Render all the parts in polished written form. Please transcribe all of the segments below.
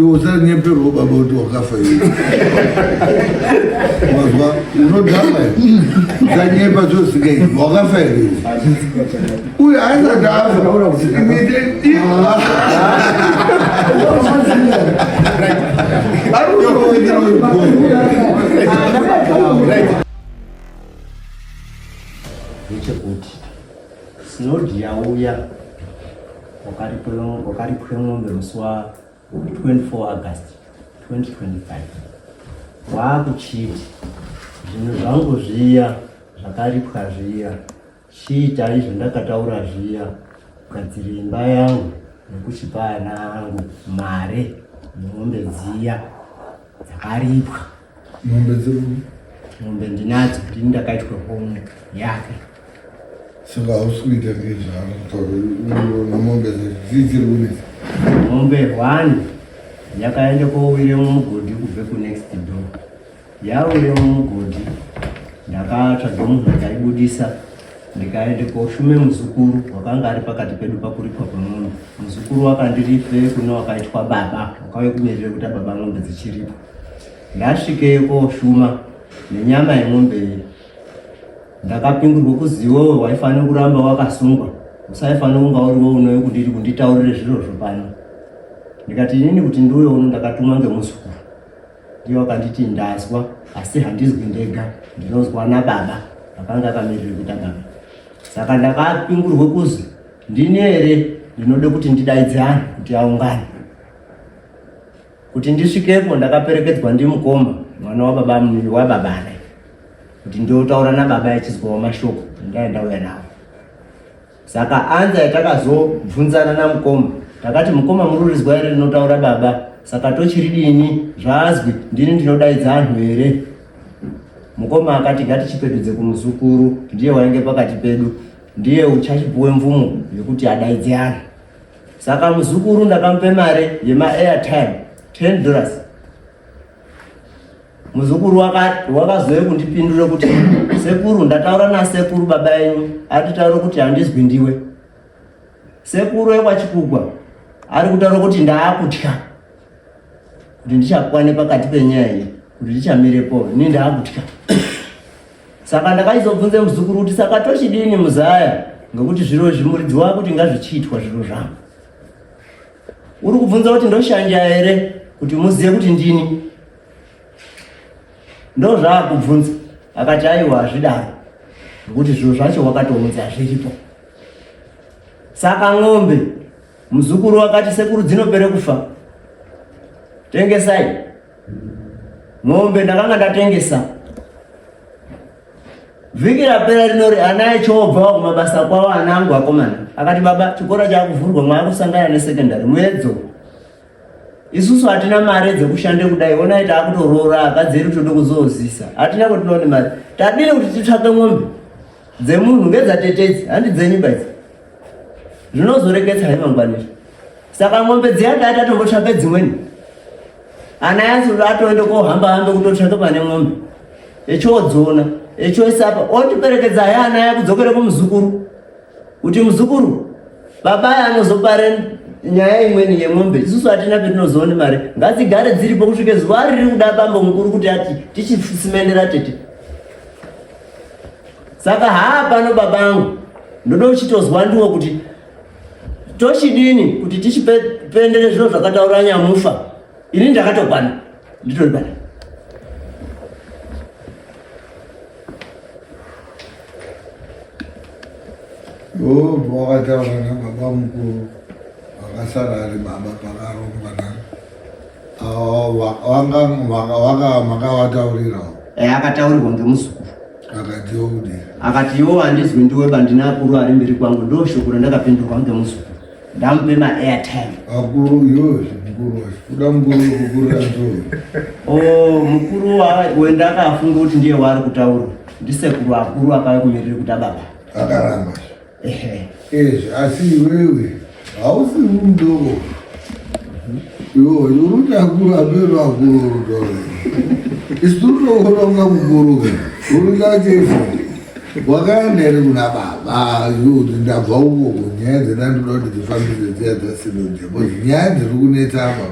Usanyeperwa baba kuti wakafa iwe. Wazwa unodhakwa here? Usanyepa zvosingaiti. Wakafa here iwe? Uyu asati afa. Ari kutowedzera Ndechekuti Snowd yauya wakaripwe mombe musi wa 24 August 2025 waakuchiti zvinhu zvangu zviya zvakaripwa zviya chiitai zvandakataura zviya kugadzira imba yangu nekuchipa ana angu mare nemombe dziya dzakaripwa. Mombe dziri mombe ndinadzo, ndini ndakaitwa homwe yake. Saka hausi kuita ngezvaanotaura mombe dzichiri kunetsa. Mombe one yakaenda kowire mumugodhi kubve kunext door. Yawire mumugodhi ndakatsvaga munhu akaibudisa ndikaende koshume muzukuru wakanga ari pakati pedu pakuripwa kwemombe. Muzukuru wakandiripe kune wakaitwa baba wakauye kumirire kuti baba mombe dzichiripo. Ndasvikeyo koshuma nenyama yemombe iyi ndakapingurwa kuzi iwewe waifanira kuramba wakasungwa usaifanira kunga uriwe unouye kunditi kunditaurire zvirozvo pano. Ndikati inini kuti ndiuye uno ndakatumwa ngemuzukuru ndiye wakanditi ndazwa asi handizwi ndega ndinozwa nababa akanga akamirire kuita baba saka ndakapingurwa kuzi ndini here ndinode kuti ndidaidze anhu kuti aungane kuti ndisvikepo ndakaperekedzwa ndimukoma mwana wababa wababana kuti ndiotaura nababa echizwawo mashoko ndaya ndauya nawo Saka anza yatakazobvunzana namukoma takati mukoma mururizwa here rinotaura baba saka tochiridini zvazwi ndini ndinodaidza anhu here mukoma akati ngatichipetudze kumuzukuru ndiye wainge pakati pedu ndiye uchachipuwe mvumo yekuti adaidze anhu saka muzukuru ndakamupe mare yemaairtime 10 dollars Muzukuru wakazouya kundipindura kuti sekuru ndataura nasekuru baba enyu atitaura kuti handizwi ndiwe. Sekuru ekwachikugwa ari kutaura kuti ndaakutya kuti ndichakwane pakati penyaya iyi kuti ndichamirepo ini ndaakutya. Saka ndakaizobvunze muzukuru kuti saka tochidini muzaya ngekuti zviro izvi muridzi wakuti ngazvichiitwa zviro zvangu. Uri kubvunza kuti ndoshanja here kuti muzive kuti ndini? Ndozvaakubvunza. Akati aiwa hazvidaro nokuti zviro zvacho wakatounza hazviripo. Saka ng'ombe muzukuru wakati sekuru dzinopere kufa tengesai ng'ombe ndakanga ndatengesa Vhiki rapera rinori ana echobva kumabasa kwavo ana angu akomana akati baba chikoro chakuvhurwa mwakusangana nesekendari muedzo isusu hatina mare dzekushande kudai onai taakutoroora akadzi edu tode kuzoozisa hatina kwatinoone mare tadini kuti titsvake mombe dzemunhu ngedzatetedzi handi dzenyu baidzi zvinozoreketsa hai mangwanizvo saka mombe dziya dai tatombotsvake dzimweni ana yacho atoende kohamba hambe kutotsvake pane mombe echodzona echoisa apa otiperekedza haya ana aya kudzokere kumuzukuru kuti muzukuru baba aya anozopare nyaya imweni yemombe isusu hatina petinozoone mari ngadzigare dziripo kusvike zuva riri kuda bambo mukuru kuti ati tichisimendera tete saka haa pano baba angu ndoda uchitozwa ndiwo kuti tochidini kuti tichipendere zviro zvakataura nyamufa ini ndakatokwana nditori pana Wakataura nababa mukuru vakasara ari baba pakarongwa makavataurirawo eh, akataurirwa ngemuzukuru akatiwo kudii akati iwo handizwi ndiwe bandina akuru ari mberi kwangu ndo shoko randakapindurwa ngemuzukuru ndamupe maairtime akuru iyoyo mukuru wacho kuda mukuru wekukurira nzou oh mukuru wendakafunga kuti ndiye waari kutaura ndisekuru akuru akauya kumirira kuita baba akaramba Ezvi asi iwewe hausi mudoko iwe uri kuti akuru apero akuru urutaura isu tiri kutoona kunga mukuru ke uri kachefu wakaenda here kuna baba iwe kuti ndabva uko nyaya dzendandoda kuti dzifambise dziya dzasinodya because nyaya dziri kunetsa apa.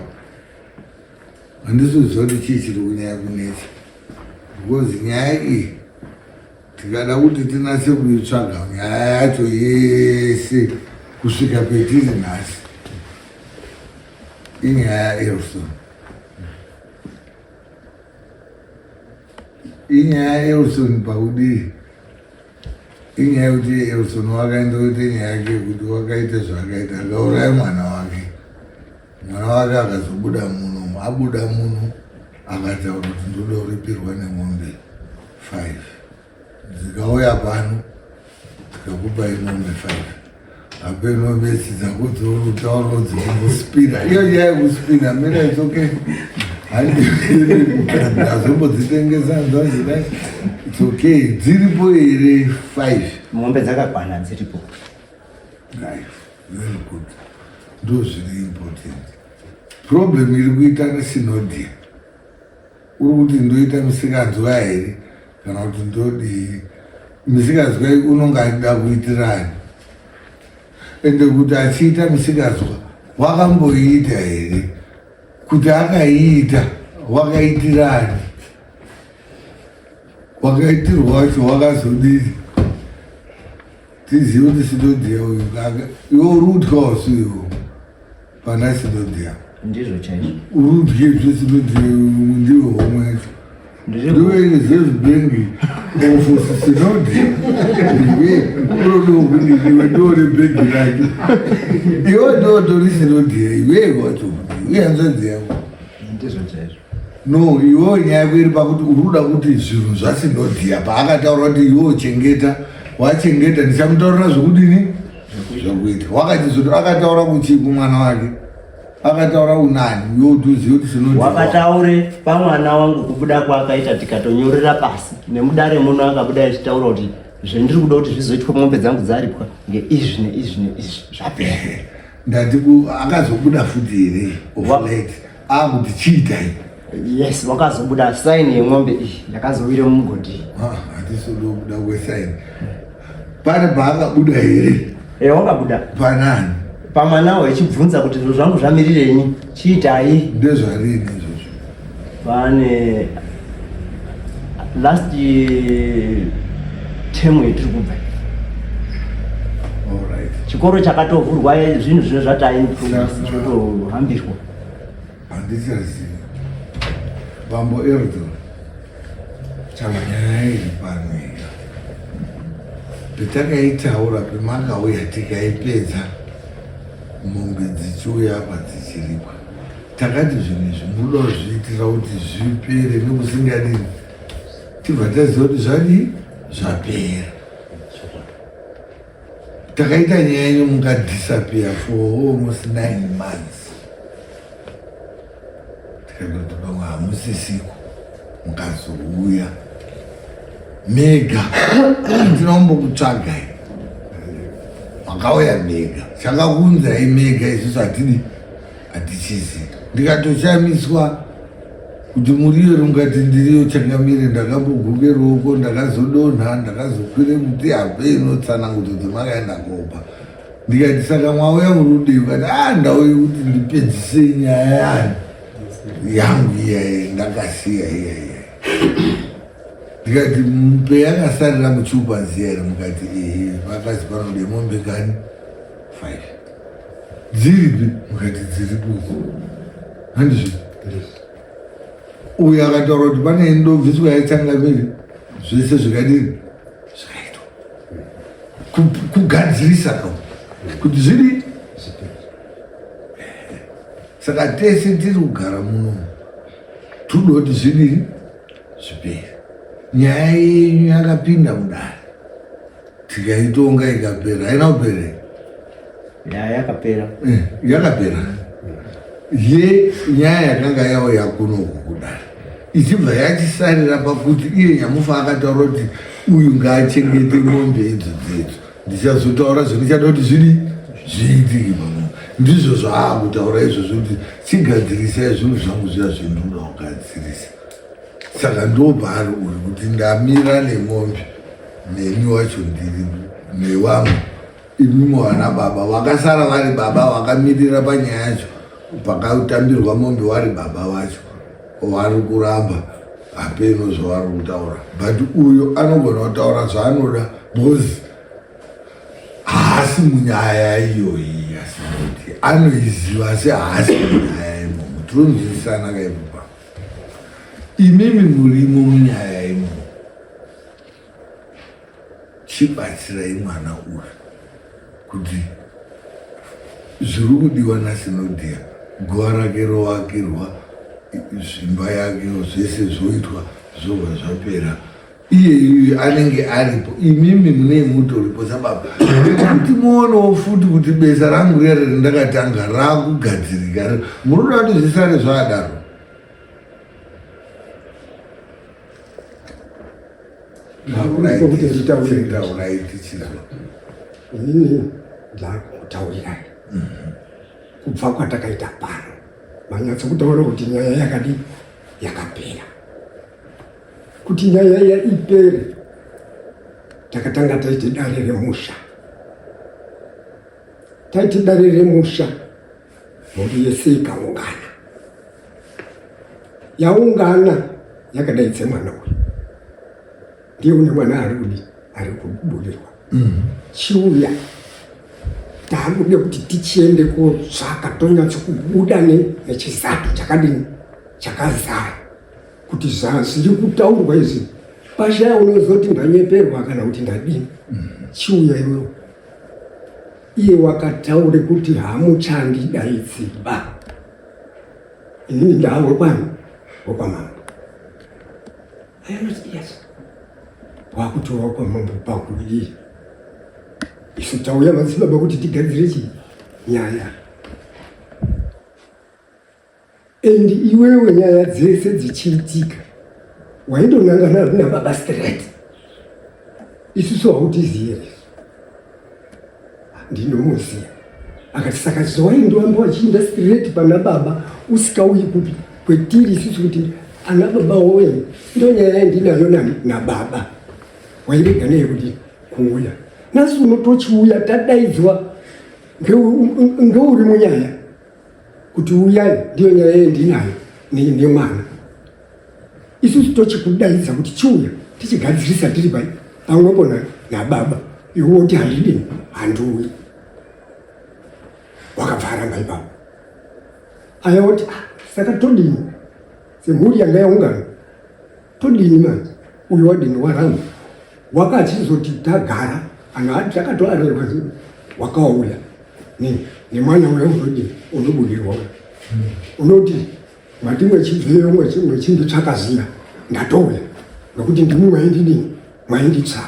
Handisi kuziva kuti chii chiri kunyanya kunetsa because nyaya iyi tikada kuti tinatse kuitsvaga nyaya yacho yese kusvika petiri nhasi inyaya yaElson. Inyaya yaElson pakudii? Inyaya yekuti Elson wakaenda kuita nyaya yake yekuti wakaita zvaakaita akauraya mwana wake. Mwana wake akazobuda muno, abuda muno akataura kuti ndoda kuripirwa nemombe 5 dzikauya pano tikakupai mombe 5 apeno mesi dzako dzoutaura dzikumbosipina iyo nyaya yekuspina mira it's okay handazombodzitengesa nzazidai it's okay dziripo here 5 mombe dzakakwana dziripo. Right, very good. Ndo zviri important. Problem iri kuita nesinodia. Uri kuti ndoita misikanzwa here kana kuti ndodii? Misikanzwa iyi unonga achida kuitirani? Ende kuti achiita misikanzwa wakamboiita here? Kuti akaiita wakaitirani? Wakaitirwa wacho wakazodii? Tizive kuti Sinodhiya uyu iwe uri kutya wasu iwe pana Sinodhiya. Ndizvo chaizvo. Uri kutya izvo Sinodhiya ndiwe homwe yacho. Ndiwe reserve bank of Sinodhiya. Iwe unoda kudini iwe ndiwo nebhengi rake. Iwe ndiwo tori Sinodhiya iwe wacho uye hanzvadzi yako. Ndizvo chaizvo. No, iwewe nyaya yako iri pakuti uri kuda kuti zvinhu zvasinodhiya paakataura kuti iwewe chengeta wachengeta ndichamutaurira zvekudini zvekuita wakachizoti akataura kuchii kumwana wake akataura unani iwe kuti uzive kuti sinodhiya Wakataure pamwana wangu kubuda kwaakaita tikatonyorera pasi nemudare muno akabuda achitaura kuti zvendiri kuda kuti zvizoitwa mombe dzangu dzaripwa ngeizvi neizvi neizvi zvapera. Ndati akazobuda futi here of late akuti chiitai. Yes, wakazobuda sign yemombe iyi yakazowire mumugodhi. Ah, hatisi kuda kwesign. Pane paakabuda here? Eh, wakabuda. Panani? Pamanawo echibvunza kuti zviro zvangu zvamirirenyi, chiitai. Ndezvarini izvozvo? Pane last term yetiri kubva. Chikoro chakatovhurwa zvinhu zvino zvati chotohambirwa. Handichazivi. Bambo Eldon, nyaya iri pano iya petakaitaura pemakauya tikaipedza mombe dzichiuya apa dzichiripwa takati zvinhu izvi munoda kuzviitira kuti zvipere nekusingadini tibva taziva kuti zvadii zvapera takaita nyaya yenyu mukadisappear for almost 9 months tikatoti pamwe hamusisiko mukazouya mega hatina kumbokutsvagai makauya mega chakakunzai mega isusu hatidi hatichizi ndikatoshamiswa kuti muriyo mukati ndiriyo changamire ndakamboguke ruoko ndakazodonha ndakazokwire muti hapeno tsanangudzo dzemakaenda kopa ndikati saka mwauya muri kudii ukati a ah, ndauye kuti ndipedzise nyaya yani yangu iyaye ndakasiya iyaye ndikati mupe yakasarira muchiupa ziya here mukati ehe vakazi panode mombe kani five dziripi mukati dziripo handizvo uyo akataura kuti pane ndobviswa yachangamire zvese zvikadini zvikaitwa kugadzirisa ka kuti zviri saka tese tiri kugara muno toda kuti zvidii zvipere nyaya yenyu yakapinda mudare tikaitonga ikapera haina kupera nyaya yakapera eh, yakapera ye nyaya yakanga yauya kunoku kudare ichibva yachisarira pakuti iye nyamufa akataura kuti uyu ngaachengete mombe idzo dzedzo ndichazotaura zvindichada kuti zvidi zviitike pano ndizvo zvaakutaura izvozvo kuti chigadzirisai zvinhu zvangu zviya zvendinoda kugadzirisa saka ndopaari uyu kuti ndamira nemombe neni wacho ndiri nevamwe imimi vana baba vakasara vari baba vakamirira panyaya yacho pakatambirwa mombe wari baba vacho. vari kuramba hapeno zvavari kutaura but uyo anogona kutaura zvaanoda because haasi munyaya iyoyi yasinoti anoiziva asi haasi munyaya imomo tinonzwisisana kaipopa imimi murimo munyaya imomo Chibatsirai mwana uyu kuti zviri kudiwa naSinodia guva rake rovakirwa zvimba yake zvese zvoitwa zvobva zvapera iyeyu anenge aripo imimi munei mutoripo sababa nekuti muonewo futi kuti besa rangu riya randakatanga rakugadzirika munoda kuti zvisare zvadaro Taurai tichinzwa. Inini ndakutaurirai kubva kwatakaita pano manyatso kutaura kuti nyaya yakadii yakapera. Kuti nyaya iya ipere takatanga taiti dare remusha, taiti dare remusha mhuri yese ikaungana yaungana yakadaidza mwana uyu ndiye une mwana ari kudi ari kubudirwa mm. chiuya taakude kuti tichiende kotsvaka tonyatso kubuda nechizato chakadini chakazara kuti zvazviri kutaurwa izvi pashaya unozoti ndanyeperwa kana kuti ndadini mm. chiuya iwewe Iye wakataure kuti hamuchandidaidziba inini ndaawe kwani wekwamambo. Ayanoti yes, wakutora kwamambo pakudii? Isu tauya madzibaba kuti tigadzire chii nyaya And iwewe nyaya dzese dzichiitika waindonangana nababa straight, isusu hautiziye here? Ndinomuziva. Akati saka zvawaindoamba wachiinda straight pana baba usikauyi kupi kwetiri isusu kuti ana baba woye ndo nyaya yandinayo nababa wairega nei kuti kuuya nhasi unotochiuya tadaidzwa ngeuri munyaya kuti uyai ndiyo nyaya yendinayo nemwana isusu tochikudaidza kuti chiuya tichigadzirisa tiri pai pamwepo nababa iwe woti handidini handiuyi wakabva aramba ipapo aya woti ah, saka todini semhuri yanga yaungana todini manje uyu wadini waramba wakachizoti tagara anhu takatoarerwa wakauya nemwana uya unodini unobudirwa uya unoti mati mwechibveyo mwechinditsvaka ziya ndatouya nokuti ndimi mwaindidini mwainditsvaka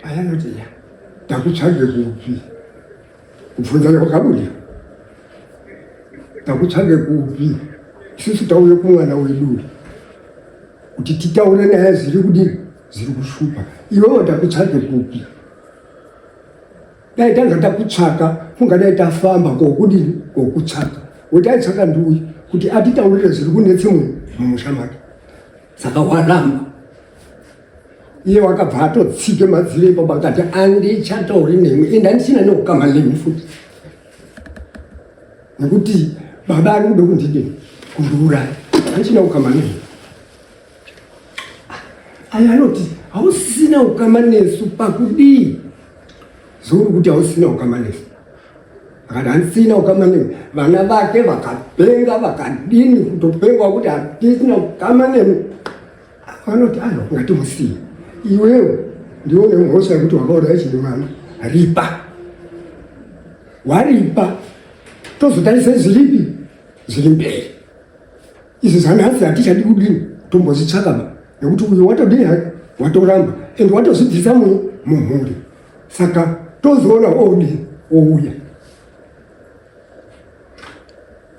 aya anoti ya takutsvage kupi kubvunzana kwakabuda takutsvage kupi isusu tauye kumwana wedu kuti titaure naye zviri kudii zviri kushupa iwewe takutsvage kupi dai tanga takutsvaka kungadai tafamba kokudini kokutsvaka wetaitsvaka ndiuyu kuti atitaurire zviri kunetse munhu mumusha make saka waramba iye wakabva atotsike madziro ipapo akati andichatauri nemwi ende andisina neukama nemi futi nekuti baba ari kuda kundidini kundiuraya andichina ukama nemi aya anoti hausina ukama nesu pakudii zvouri kuti hausina ukama nesu akati handisina ukama nemi vana vake vakapenga vakadini kutopengwa kuti hatisina ukama nemi vanoti aiwa ngatimusiye iwewe ndiwe une mhosva yekuti wakauraya chine mwana ripa waripa tozotarisa zviripi zviri mberi izvi zvanhasi hatichadi kudini tombozvitsvaka ba nekuti uyu watodini hake watoramba and watozvibvisa mumhuri saka tozoona odini ouya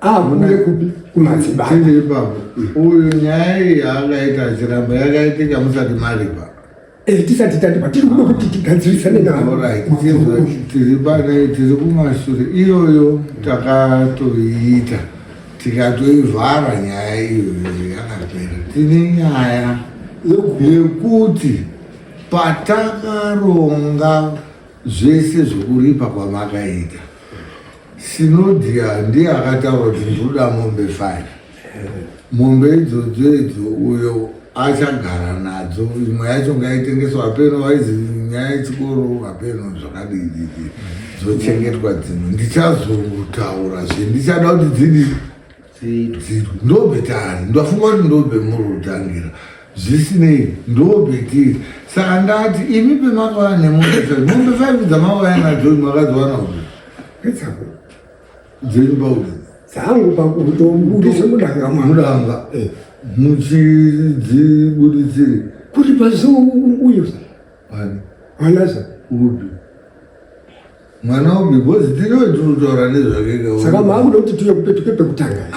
Ahure kupi kumadzibaba. Tiri ipapo. Uyu nyaya iyi yaakaita achiramba yakaitika musati maripa. Eh, tisati taripa tiri kuda kuti tigadzirisane navo. Alright, tiri pane tiri kumashure iyoyo takatoiita tikatoivhara nyaya iyoyo yakapera. Tine nyaya yekuti patakaronga zvese zvekuripa kwamakaita Sinodia ndiye akataura kuti ndinoda mombe 5. Mombe idzodzo idzo uyo achagara nadzo, imwe yacho ngaitengeswa, hapeno vaizi nyaya yechikoro, hapeno zvakadididi, dzochengetwa dzimwe. Ndichazotaura zve ndichada kuti dzidi dziitwe. Ndobetari ndafunga kuti ndobe muri kutangira, zvisinei ndobetiri. Saka ndati imi pemakauya nemombe five, mombe five dzamakauya nadzo makadziwana kupi? Ngedzako. Dzenyu pakuti? Dzangu pakutobudisa mudanga mwangu. Mudanga. Muchidzibuditsire. Kuti pasi uyu. Ani? Mwana sa. Upi? Mwana upi? Because tiriwe tinotaura nezvake ka. Saka maakuda kuti tuye kupetuke pekutanga.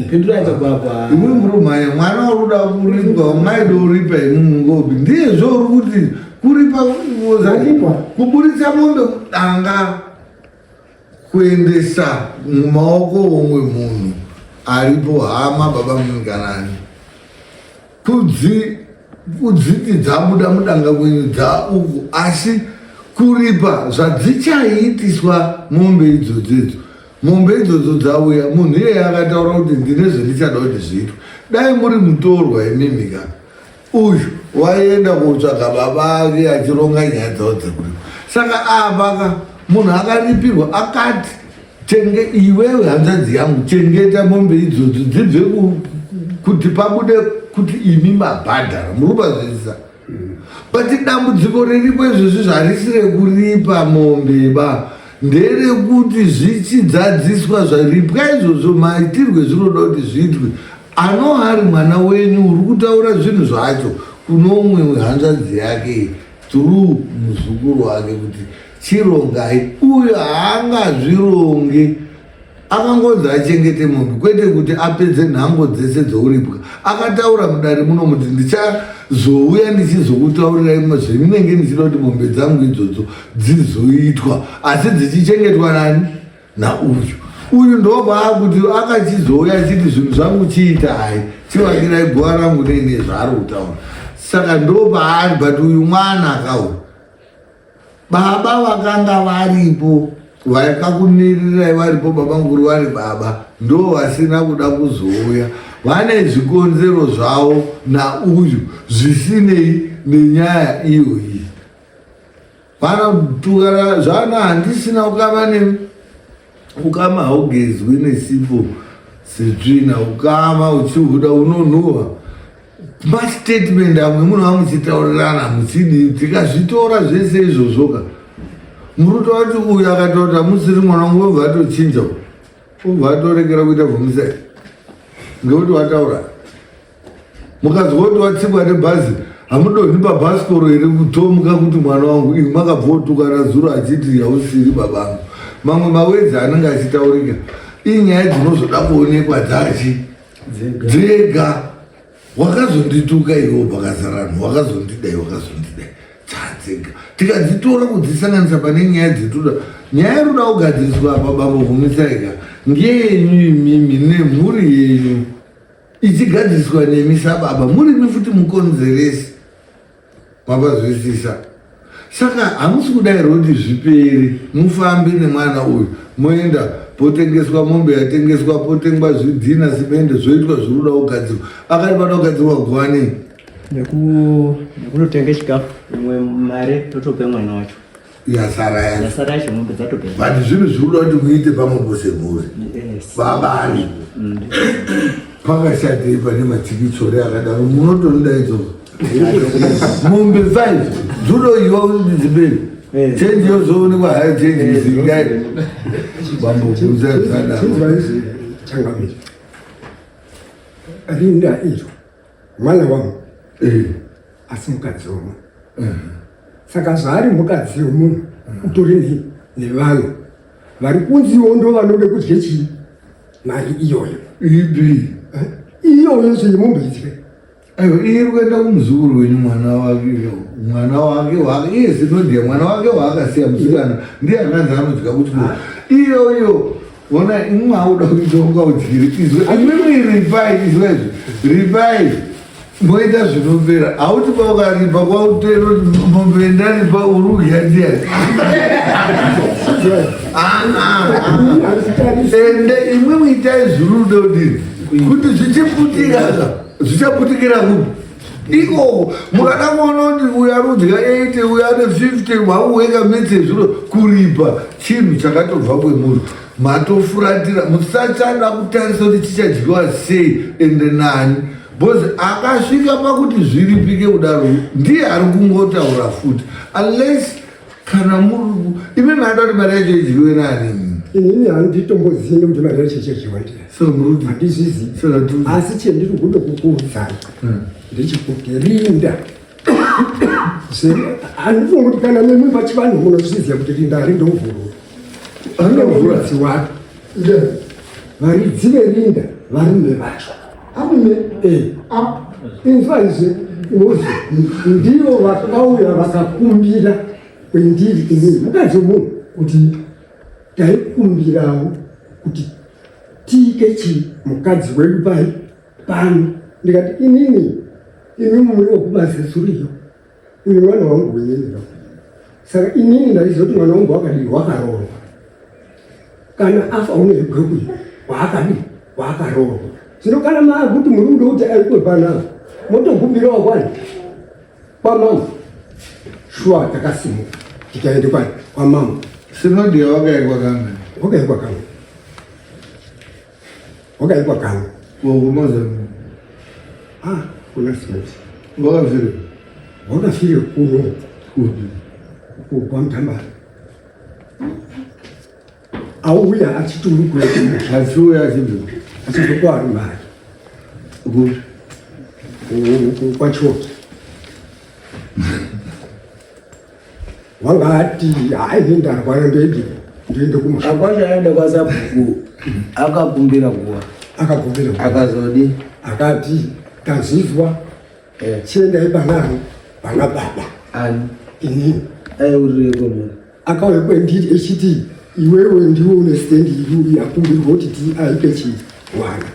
Pindurai baba. Imwe muri mhanya mwana uri kuda kuripwa, maida uripa imwe mungopi. Ndiye zvo uri kuti kuripa Kuripa. kuburitsa mombe mudanga kuendesa mumaoko omumwe munhu aripo, hama, baba munganani, kudziti dzabuda mudanga kwenyu dzauku, asi kuripa zvadzichaiitiswa mombe idzodzo idzo, mombe idzodzo dzauya, munhu iyeye akataura kuti ndine zvendichada kuti zviitwe. Dai muri mutorwa imimi ka, uyu waienda kotsvaga baba ake achironga nyaya dzavo dzekuripa. Saka apa ka munhu akaripirwa akati chenge iwewe hanzvadzi yangu chengeta mombe idzodzo dzibve kuti pabude kuti imi mabhadhara, muri kupazwisisa? But dambudziko riripo izvozvi zvarisi rekuripa mombe ba, nderekuti zvichidzadziswa zvaripwa izvozvo, maitirwe zvinoda kuti zviitwe. Ano ari mwana wenyu uri kutaura zvinhu zvacho kuno umwe hanzvadzi yake through muzukuru wake kuti chirongai, uyo haangazvironge. Akangonzi achengete mombe, kwete kuti apedze nhango dzese dzouripwa. Akataura mudare muno kuti ndichazouya ndichizokutaurirai zvendinenge ndichida kuti mombe dzangu idzodzo dzizoitwa, asi dzichichengetwa nani? Nauyu. Uyu ndobva akuti akachizouya achiti zvinhu zvangu chiitai, chivakirai guva rangu neine zvaari kutaura. Saka ndopaari, but uyu mwana akauya, baba vakanga varipo, vakakumirirai varipo, baba nguru vari baba, ndo vasina kuda kuzouya, vane zvikonzero zvavo nauyu zvisinei nenyaya iyoyi. Vanotukana zvana, handisina ukama nemi. Ukama haugezwi nesipo setsvina, ukama uchihuda unonhuhwa. Mastatement amwe munova muchitaurirana muchidii, tikazvitora zvese izvozvoka, muri kutaura kuti uyu akataura kuti hamusiri mwana wangu, obva atochinja, obva atorekera kuita vhumisai ngekuti wataura. Mukazwa kuti watsikwa nebhazi, hamudonhi pabhasikoro here kutomuka kuti mwana wangu? Imi makabva otukana zuro achiti hausiri babangu. Mamwe mawedzi anenge achitaurika inyaya dzinozoda kuonekwa dzachi dzega. Wakazondituka iwo pakazarano, wakazondidai, wakazondidai, dzadzega. Tikadzitora kudzisanganisa pane nyaya dzetoda, nyaya iri kuda kugadziriswa apa, bambo Vumisaika, ngeyenyu imimi nemhuri yenyu, ichigadziriswa nemi sababa, murimi futi mukonzeresi. Mapazwisisa? Saka hamusi kuda here kuti zvipere, mufambe nemwana uyu, moenda potengeswa mombe yatengeswa, potengwa zvidhina, simende, zvoitwa zviri kuda kugadzirwa. Akati pada kugadzirwa guva nei? Nekunotenga chikafu, imwe mari totope mwana wacho. Yasara yacho. Yasara yacho mombe dzatopera. But zvinhu zviri kuda kuti muite pamwepo semhuri. Yes. Babani pakashatei pane machikichori akadaro? Munotonoda idzozo mombe five dzodoyiwa kuti dzipere, chenji yozoonekwa hayo, chenji zingai bambo kuza zvadaro. Chinzwa izvi, changamire. Rinda iro mwana wangu, asi mukadzi womunhu. Saka zvaari mukadzi womunhu, utori nevanhu vari kunziwo ndo vanode kudye chii mari iyoyo. Ipi? Iyoyo zveyemombe idye. Aiwa, iye iri kuenda kumuzukuru wenyu, mwana wake, mwana wake wake iye sinodya, mwana wake waakasiya musikana ndiye akanzi anodya kuchikoro iyoyo. Ona, imwe auda kuita unga udyiri izwe, imwimwi ripai izwe izvi, ripai moita zvinopera. Hauti paukaripa kwautero mombe ndaripa, uri kudya ndiyani? Ah, ah, ah. Ende imwe itai zvirudo dini kuti zvichiputika zvichaputikira kupi ikoko mukada kuona kuti uyo arudya 80 uyo ane 50 wauweka metse zviro kuripa chinhu chakatobva kwemuri matofuratira musachada kutarisa kuti chichadyiwa sei ende nani because akasvika pakuti zviripike kudaro ndiye ari kungotaura futi unless kana muri imi maida kuti mari yacho idyiwe nani? Inini handitombozivi kuti mari yacho ichadyiwa ndiani. So muri Handizvizivi. Asi chendiri kuda kukuudzai ndechekuti rinda handifungi kuti kana nemi pachivanhu munozviziva kuti rinda harindovhurwa. Rinovhura. Waro varidzi verinda varume vacho. Arume? Eh. Inzwaizve uzi ndivo vakauya vakakumbira kwendiri inini mukadzi wemunhu kuti taikumbirawo kuti tiike chi mukadzi wedu pai pano. Ndikati inini imi muri wekumasesuriyo, uyu mwana wangu inini, saka inini ndaizoti mwana wangu wakadii wakaroorwa, kana afa unoigwe kuyi waakadii waakaroorwa. Zvino kana maakuti muri kuda kuti aikwe panapa, motokumbirawo kwani kwamama. Shuwa takasimuka tikaende kwani kwamama. Sinodi wakaikwa kamwe? Wakaikwa kamwe, wakaikwa kamwe. Kumozambique? Ah, kuna Sinodi. Wakafire? Wakafire kuno. Kupi? KwaMutambara, auya achiti uri kuenda. Achiuya achibva? Achibva kwaRumari. Kupi? Kwachoki. Wanga ati hai, ndarwara, ndoende ndoende kumusha. Akwasha aenda kwasabhuku akakumbira guva. Akakumbira. Akazodi? Akati tazvizwa, chiendai panani pana baba. Ani? Inini. Aiurireko munhu? Akauya kwendiri echiti iwewe ndiwe une stendi iri yakumbirwa kuti tiaike chiwana.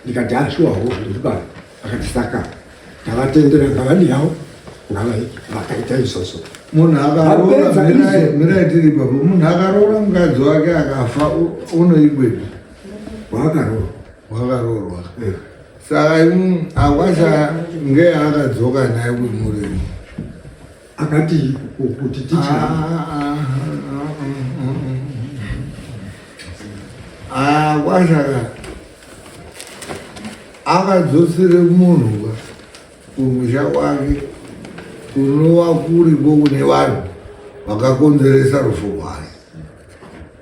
Ndikati ashuwawo ndiri pano. Akati saka tavatendera, ngavadiyawo ngavaike. Vakaita izvozvo. Munhu akaroora Apedza izvo. Mirai, tiri ipapo. Munhu akaroora mukadzi wake akafa unoigwepi? Waakaroora. Wakaroorwa. Saka imu akwasha ngeakadzoka naye kwemurimi? Akati kuti ticha Akwashaka akadzosere munhu ka kumusha kwake kunova kuriko kune vanhu vakakonzeresa rufu rwake,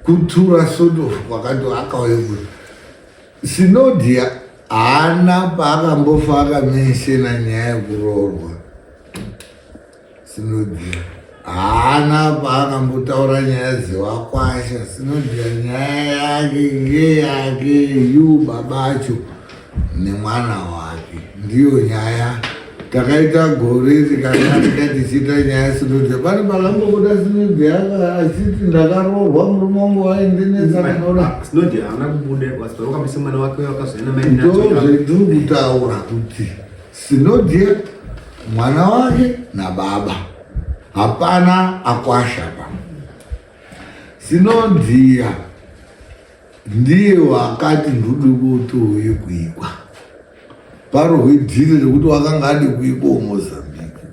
kutura sort of kwakati akauye kuti Sinodhia haana paakambofa akamentiona nyaya yekuroorwa. Sinodhia haana paakambotaura nyaya dzewakwasha. Sinodhia nyaya yake ngeyake yu babacho nemwana wake, ndiyo nyaya. Takaita gore tikadarika tichiita nyaya. Sinodhia pane pakambobuda Sinodhia achiti ndakaroorwa, murume wangu waindinetsa kanoda? Sinodi haana kubuda wakabisa mwana wake wakazoenda mai. Ndozvetiri kutaura kuti Sinodhia mwana wake nababa, hapana akwasha pa. Sinodhia ndiye wakati ndudi kuti uye kuikwa parohwe dhiri rekuti wakanga adi kuikwa Mozambique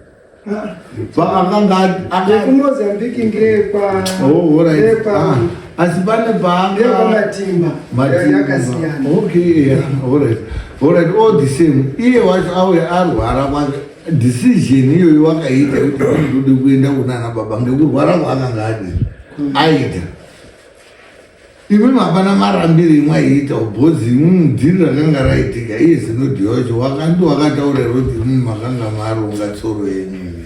paakanga YekuMozambique ngekwa Oh, alright. ngekwa Ah, asi pane paanga NgekwaMatimba. Matimba. Yakasiyana. Okay, yeah, alright. Alright, all the same. Iye wacho auya arwara kwake, decision iyoyo wakaita kuti ndode kuenda kunana baba ngekurwara kwaakanga adi aita. Imwe hapana marambiro imwe aiita ubhozi imwe dhiri rakanga raitika. Iye Zinodhiya wacho wakandi wakataura here kuti imwe makanga maronga tsoro yenyu imimi?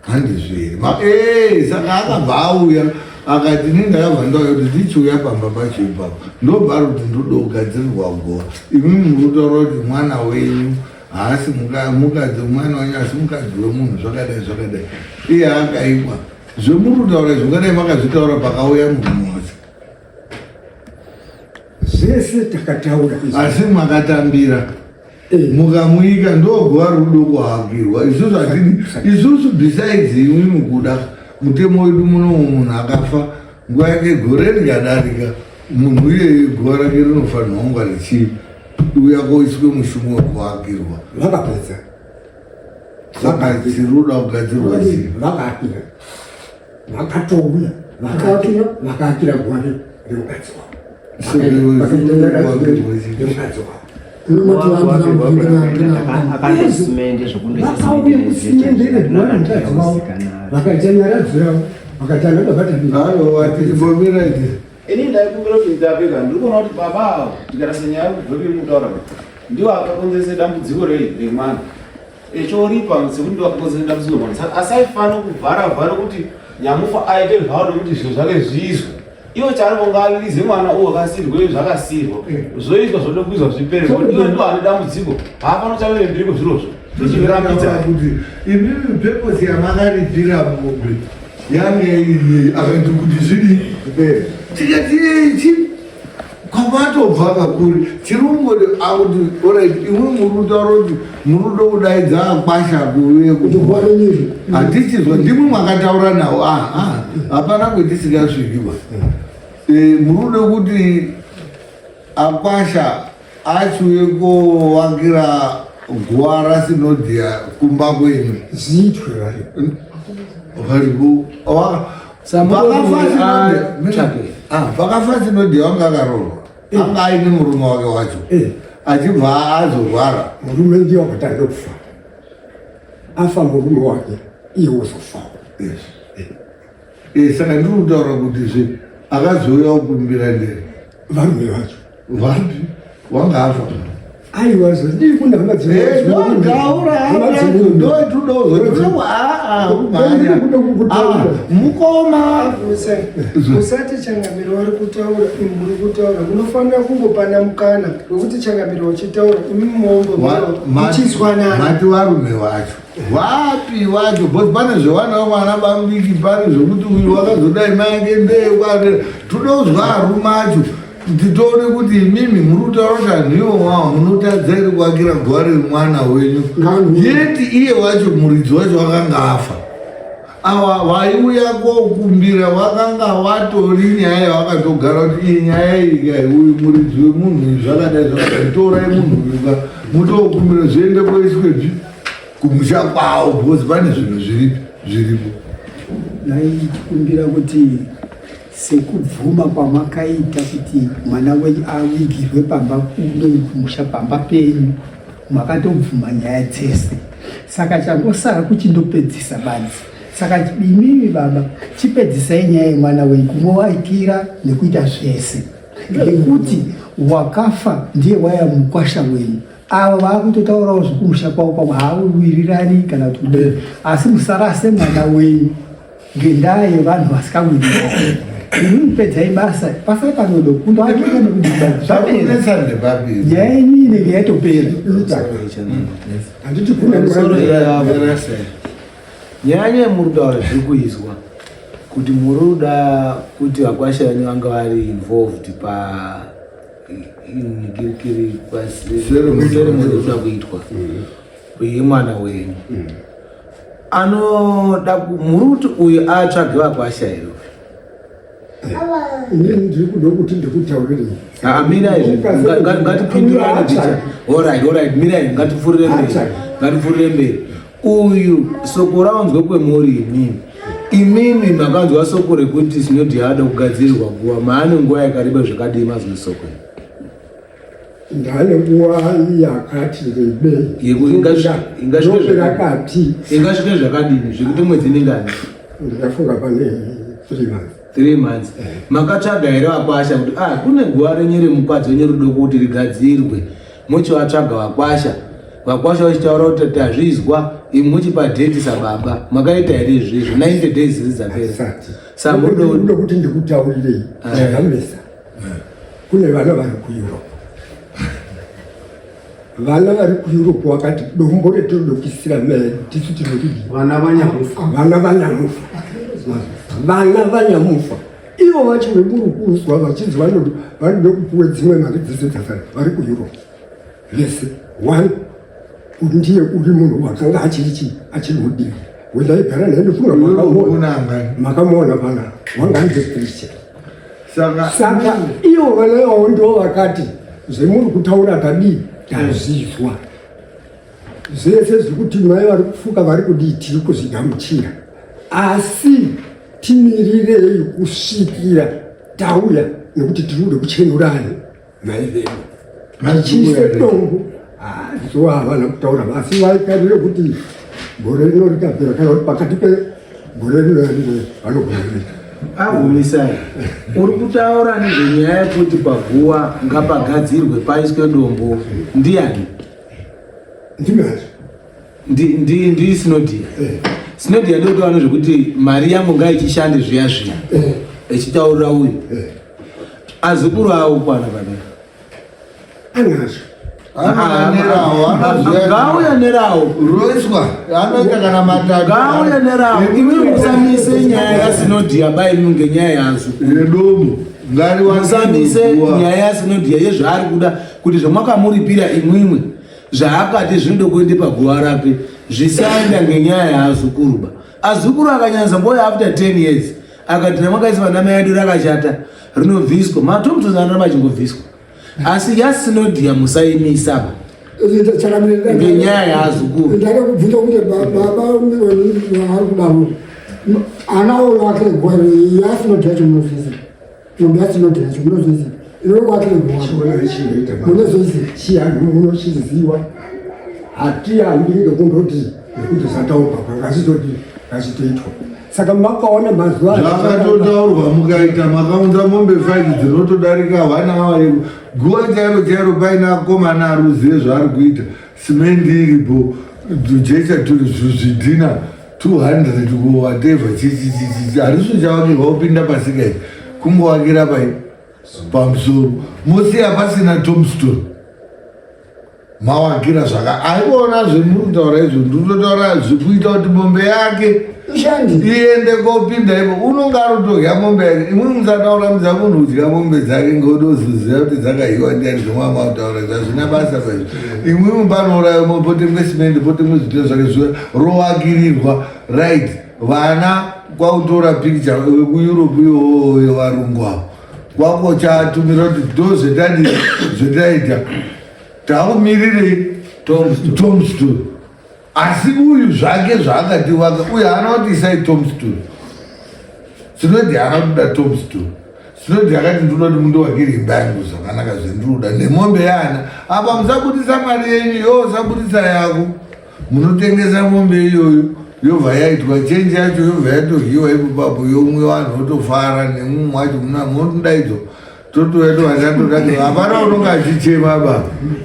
Handizvo here? Saka akabva auya akati ini ndakabva ndauya kuti ndichiuya pamba pacho ipapo ndobva ari kuti ndoda kugadzirirwa guva. Imimi muri kutaura kuti mwana wenyu haasi mukadzi mwana wenyu asi mukadzi wemunhu, zvakadai zvakadai. Iye akaikwa. Zvemuri kutaura izvi ungadai makazvitaura pakauya murume wacho. Zvese takataura izvi. Asi makatambira mukamuika, ndoguva rudo kuhakirwa. Isusu hatidi isusu, besides imwi mukuda. Mutemo wedu munomu, munhu akafa nguva yake gore rikadarika, munhu iyeye guva rake rinofanirwa kunga richiuya koiswe mushumo wekuakirwa. Vakapedza. Saka chiruda kugadzirwa chii? Vakaakira, vakatouya, vakaakira guva remukadzi wavo. Remukadzi wavo. Vakauya kusimende reguva remukadzi wavo, vakaita nyaradzo yavo, vakati ana baba tabira. Aiwa, tichimbomira iti. Ini ndaikumbira kuti ndapeka, ndiri kuona kuti baba ava, tikarasa nyaya kubva pemutaura, ndiwo akakonzeresa dambudziko rei remwana echoripa, sekuti ndiwo akakonzeresa dambudziko remwana. Saka asaifanira kuvhara vhara kuti nyamufa aite zvavo nekuti zvinhu zvake zviizwe. Iwo chaanonga avirize mwana uwo akasirwe zvakasirwa zvoitwa zvoda kuizwa zvipere, nekuti iwo ndiwo ane dambudziko, haafani kuchavere mbiri kwezvirozvo zvichirambidza. Kuti imimi purpose yamakaripira mombe yange iri akati kuti zvidii, tikati ichi kwamatobva kakuri tiri kungoti akuti alright, imwe muri kutaura kuti muri kuda kudaidza akwasha kuuye. Kuti guva renyu. Hatichizwa, ndimwe mwakataura nawo. Aha, hapana kwetisingasvikiwa. Muri kuda kuti akwasha achiuye kowakira guva raSinodhia kumba kwenyu? Zviitwe vari. Varipo. Pakafa Sinodhia wanga akaroorwa, anga aine murume wake wacho, achibva azorwara. Murume ndiye wakatanga kufa. Afa murume wake, iye wozofawo. Saka ndiri kutaura kuti zve akazouya kukumbira ndere varume vacho. Vapi wanga afa? Aiwa, zvadii kune hama. Taura ndotudozo mukoma. Usati changamiro vari kutaura, imi muri kutaura. Munofanira kungopana mukana wekuti changamiro uchitaura, imi muombo muchizwanana. Mati varume vacho vapi vacho? Because pane zvevana vamwana bamudiki, pane zvokuti uyu wakazodai mai ndeye tudozwa arume acho kuti tione kuti imimi muri kutaura kuti anhu iwo wavo munotadza iri kuakira guva remwana wenyu, yeti iye wacho muridzi wacho wakanga afa. Ava vaiuya kokumbira vakanga vatori nyaya yavakatogara kuti iyi nyaya iyi kai, uyu muridzi wemunhu uyu zvakadai zvakadai, torai munhu uyu ka mutokumbira zviende koiswepi kumusha kwavo, because pane zvinhu zviripi zviripo. Ndaikumbira kuti sekubvuma kwamakaita kuti mwana wenyu awigirwe pamba kuno kumusha pamba penyu, makatobvuma nyaya dzese, saka changosara kuchindopedzisa badzi. Saka imimi baba, chipedzisai nyaya yemwana wenyu kumuwaikira nekuita zvese, ngekuti wakafa ndiye waya mukwasha wenyu. Ava vaakutotaurawo zvekumusha kwavo, pamwe haawirirani kana kuti kudii, asi musarase mwana wenyu ngendaa yevanhu vasikawirirani. Imimi pedzai basa pasai panodo kundoakira nekudiba, zvapera. Pakunetsa ndepapi? Nyaya yenyu inenge yatopera. Handiti kune Pamusoro nyaya yemuri kutaura zviri kuizwa kuti muri kuda kuti vakwasha venyu vanga vari involved pa nikirikiri Ceremony. Ceremony iri kuda kuitwa yemwana wenyu anoda muri kuti uyu atsvage vakwasha here? Inini ndiri kuda kuti ndikutaurire. Ah, mirai zve. Ngatipindurane ticha. Alright, mirai, ngatipfurire mberi. Atsvage. Ngatipfurire mberi. Uyu soko raunzwe kwemuri imimi. Imimi makanzwa soko rekuti Sinodi yaada kugadzirirwa guva, maane nguva yakareba zvakadii mazwe soko iri? Ndane nguva yakati rebei. Ingasvike Rakati. Ingasvike zvakadini, zvekuti mwedzi mingani? Ndikafunga pane 3 months. 3 months. Makatsvaga here vakwasha kuti ah, kune guva renyu remukadzi wenyu rudo kuti rigadzirwe? Muchivatsvaga vakwasha, vakwasha vachitaura kuti tazvizwa, imi muchipa date sababa. Makaita here izvizvi 90 days dziri dzapera? Asati. Samudo. Kuda kuti ndikutaurirei zvakamesa. Kune vana vari kuEurope, vana vari kuEurope vakati dombo retinodokisira medu tisu tinodii. Vana vanyamufa. Vana vanyamufa, vana vanyamufa ivo vacho vemuri kuzwa vachinzi vanoda kupuwe dzimwe mari dzese dzasara, vari kuEurope vese. One ndiye uri munhu wakanga achiri chii, achiri mudiki. Wendaigara naye ndofunga makamuona makamuona pana wanga ari preacher. Saka ivo vana ivavo ndo vakati zvemuri kutaura tadii tazvizwa zvese zvekuti mai vari kufuka vari kudii tiri kuzvigamuchira asi timirirei kusvikira tauya nekuti tiri kuda kuchenurani mai vedu vachiise dongo zuva havana kutaura asi vaikarire kuti gore rino rikapera kana kuti pakati pegore rino rino vanogona kuita agumisai uri kutaura nezvenyaya yekuti paguwa ngapagadzirwe paiswe dombo ndiyani ndimazvo ndi sinodia eh. sinodia ndokuti vano zvekuti mari yangu ngaichishande zviya zviya eh. echitaurira uyu eh. Azukuru awo kwana baba. Anazvo. Ngauya nerawo. Roiswa anoita kana matatu. Ngauya nerawo. Imi musamise nyaya yaSinodhiya bai munge nyaya yaazukuru. Yedomo. Musamise nyaya yaSinodhiya yezvaari kuda kuti zvamwakamuripira imwimwe zvaakati zvinoda kuenda paguva rake zvisaenda ngenyaya yaazukuru ba. Azukuru akanyanza mboya after 10 years. Akati ramakaisa vanamai edu rakashata rinobviswa matombstones anoramba achingobviswa asi yasinodhiya musaimisa ngenyaya yaazukuru ndada kubvunza kuti baba vari kudaro ana oyo akire guwa yasinodhiya yacho munozviziva mombe yasinodhiya yacho munozviziva iwe kwakire guwa munozviziva chianhu munochiziva hatiyambi ngekundoti nekuti zvataurwa ngazvitodii ngazvitoitwa saka makaona mazuva zvakatotaurwa mukaita makaunza mombe 5 dzinotodarika one hour guva chairo chairo paine akomana ari kuzive zvaari kuita simendi iripo jecha zvidhina 200 whatever chichichichi harisi chavakirwa kupinda pasika iyi kungovakira pai pamusoro mosiya pasina tombstone mawakira zvaka aikuona zvemuri kutaura izvo ndikutotaura zvikuita kuti mombe yake iende kopinda ipo unonge arotodya mombe yake imwe musataura munhu kudya mombe dzake ngodozoziva kuti dzakahiwa ndiani zvomama kutaura zvazvina basa paizvo imwimwi panouraya potengwe simende potengwe zvitiro zvake zviya rowakirirwa right vana kwakutora picture vekueurope iyoyo varungu avo kwakochatumira kuti ndozvetadi zvetaita takumirirei tombstone asi uyu zvake zvaakativaka uyu haana kuti isai tombstone sinoti haana kuda tombstone sinoti akati ndinoda kuti mundovakire imba yangu zvakanaka zvendinoda nemombe yaana apa musabudisa mari yenyu yo usabudisa yako munotengesa mombe iyoyo yobva yaitwa chenji yacho yobva yatodyiwa ipopapo yomwe vanhu votofara nemumwe wacho munodaidzwa totouya tovachatodake hapana unonge achichema ba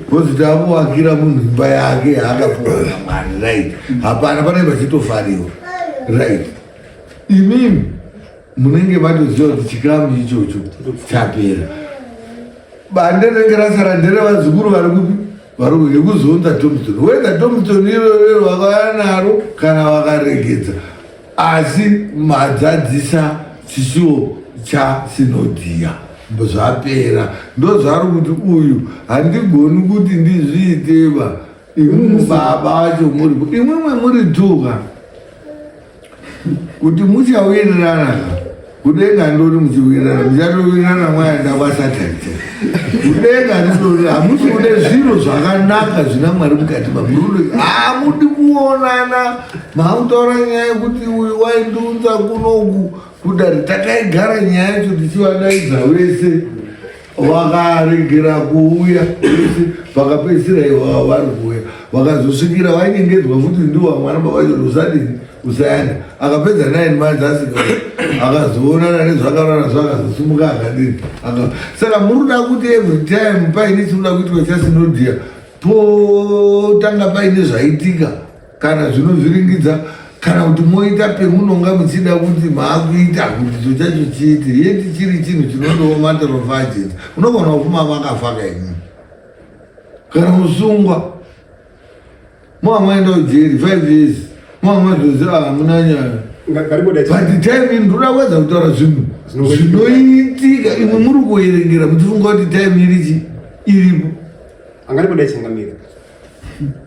bcause takuwakira munhu imba yake yaakapuwa namwari right hapana panenge pachitofariwa right imimi munenge matoziva kuti chikamu ichocho chapera bande rinenge rasara nderevazukuru vari kupi vari yekuzonza tombstone whether tombstone iroro vakauya naro kana vakaregedza asi madzadzisa chishuwo chasinodhiya zvapera ndozvaari kuti uyu handigoni kuti ndizviiteba imwe baba vacho muri imwimwe muri tuka kuti muchawirirana ka kudenga ndori muchiwirirana muchatowirirana mwaenda kwasatani kudenga ndori hamusi kude zviro zvakanaka zvina mwari mukati mamururi hamudi kuonana maakutaura nyaya yekuti uyu waindiunza kunoku kudari takaigara nyaya yacho tichivadaidza vese vakaregera kuuya vese vakapedzisira ivava vari kuuya vakazosvikira vainyengedzwa futi ndiwo mwana baba vacho usadini usaenda akapedza nine months asika akazoonana nezvakarara zvakazosimuka akadini saka muri kuda kuti every time paine chinoda kuitwa chasinodhiya potanga paine zvaitika kana zvinovhiringidza kana kuti moita pemunonga muchida kuti maakuita kuti cho chacho chiite yeti chiri chinhu chinondowo matter of urgency unogona kufuma makafa kaimwe kana kusungwa moa maenda kujeri five years moa mazoziva hamuna nyaya but time ini ndoda kuedza kutaura zvinhu zvinoitika imwe muri kuerengera muchifunga kuti time irichi iripo angarikudai changamira.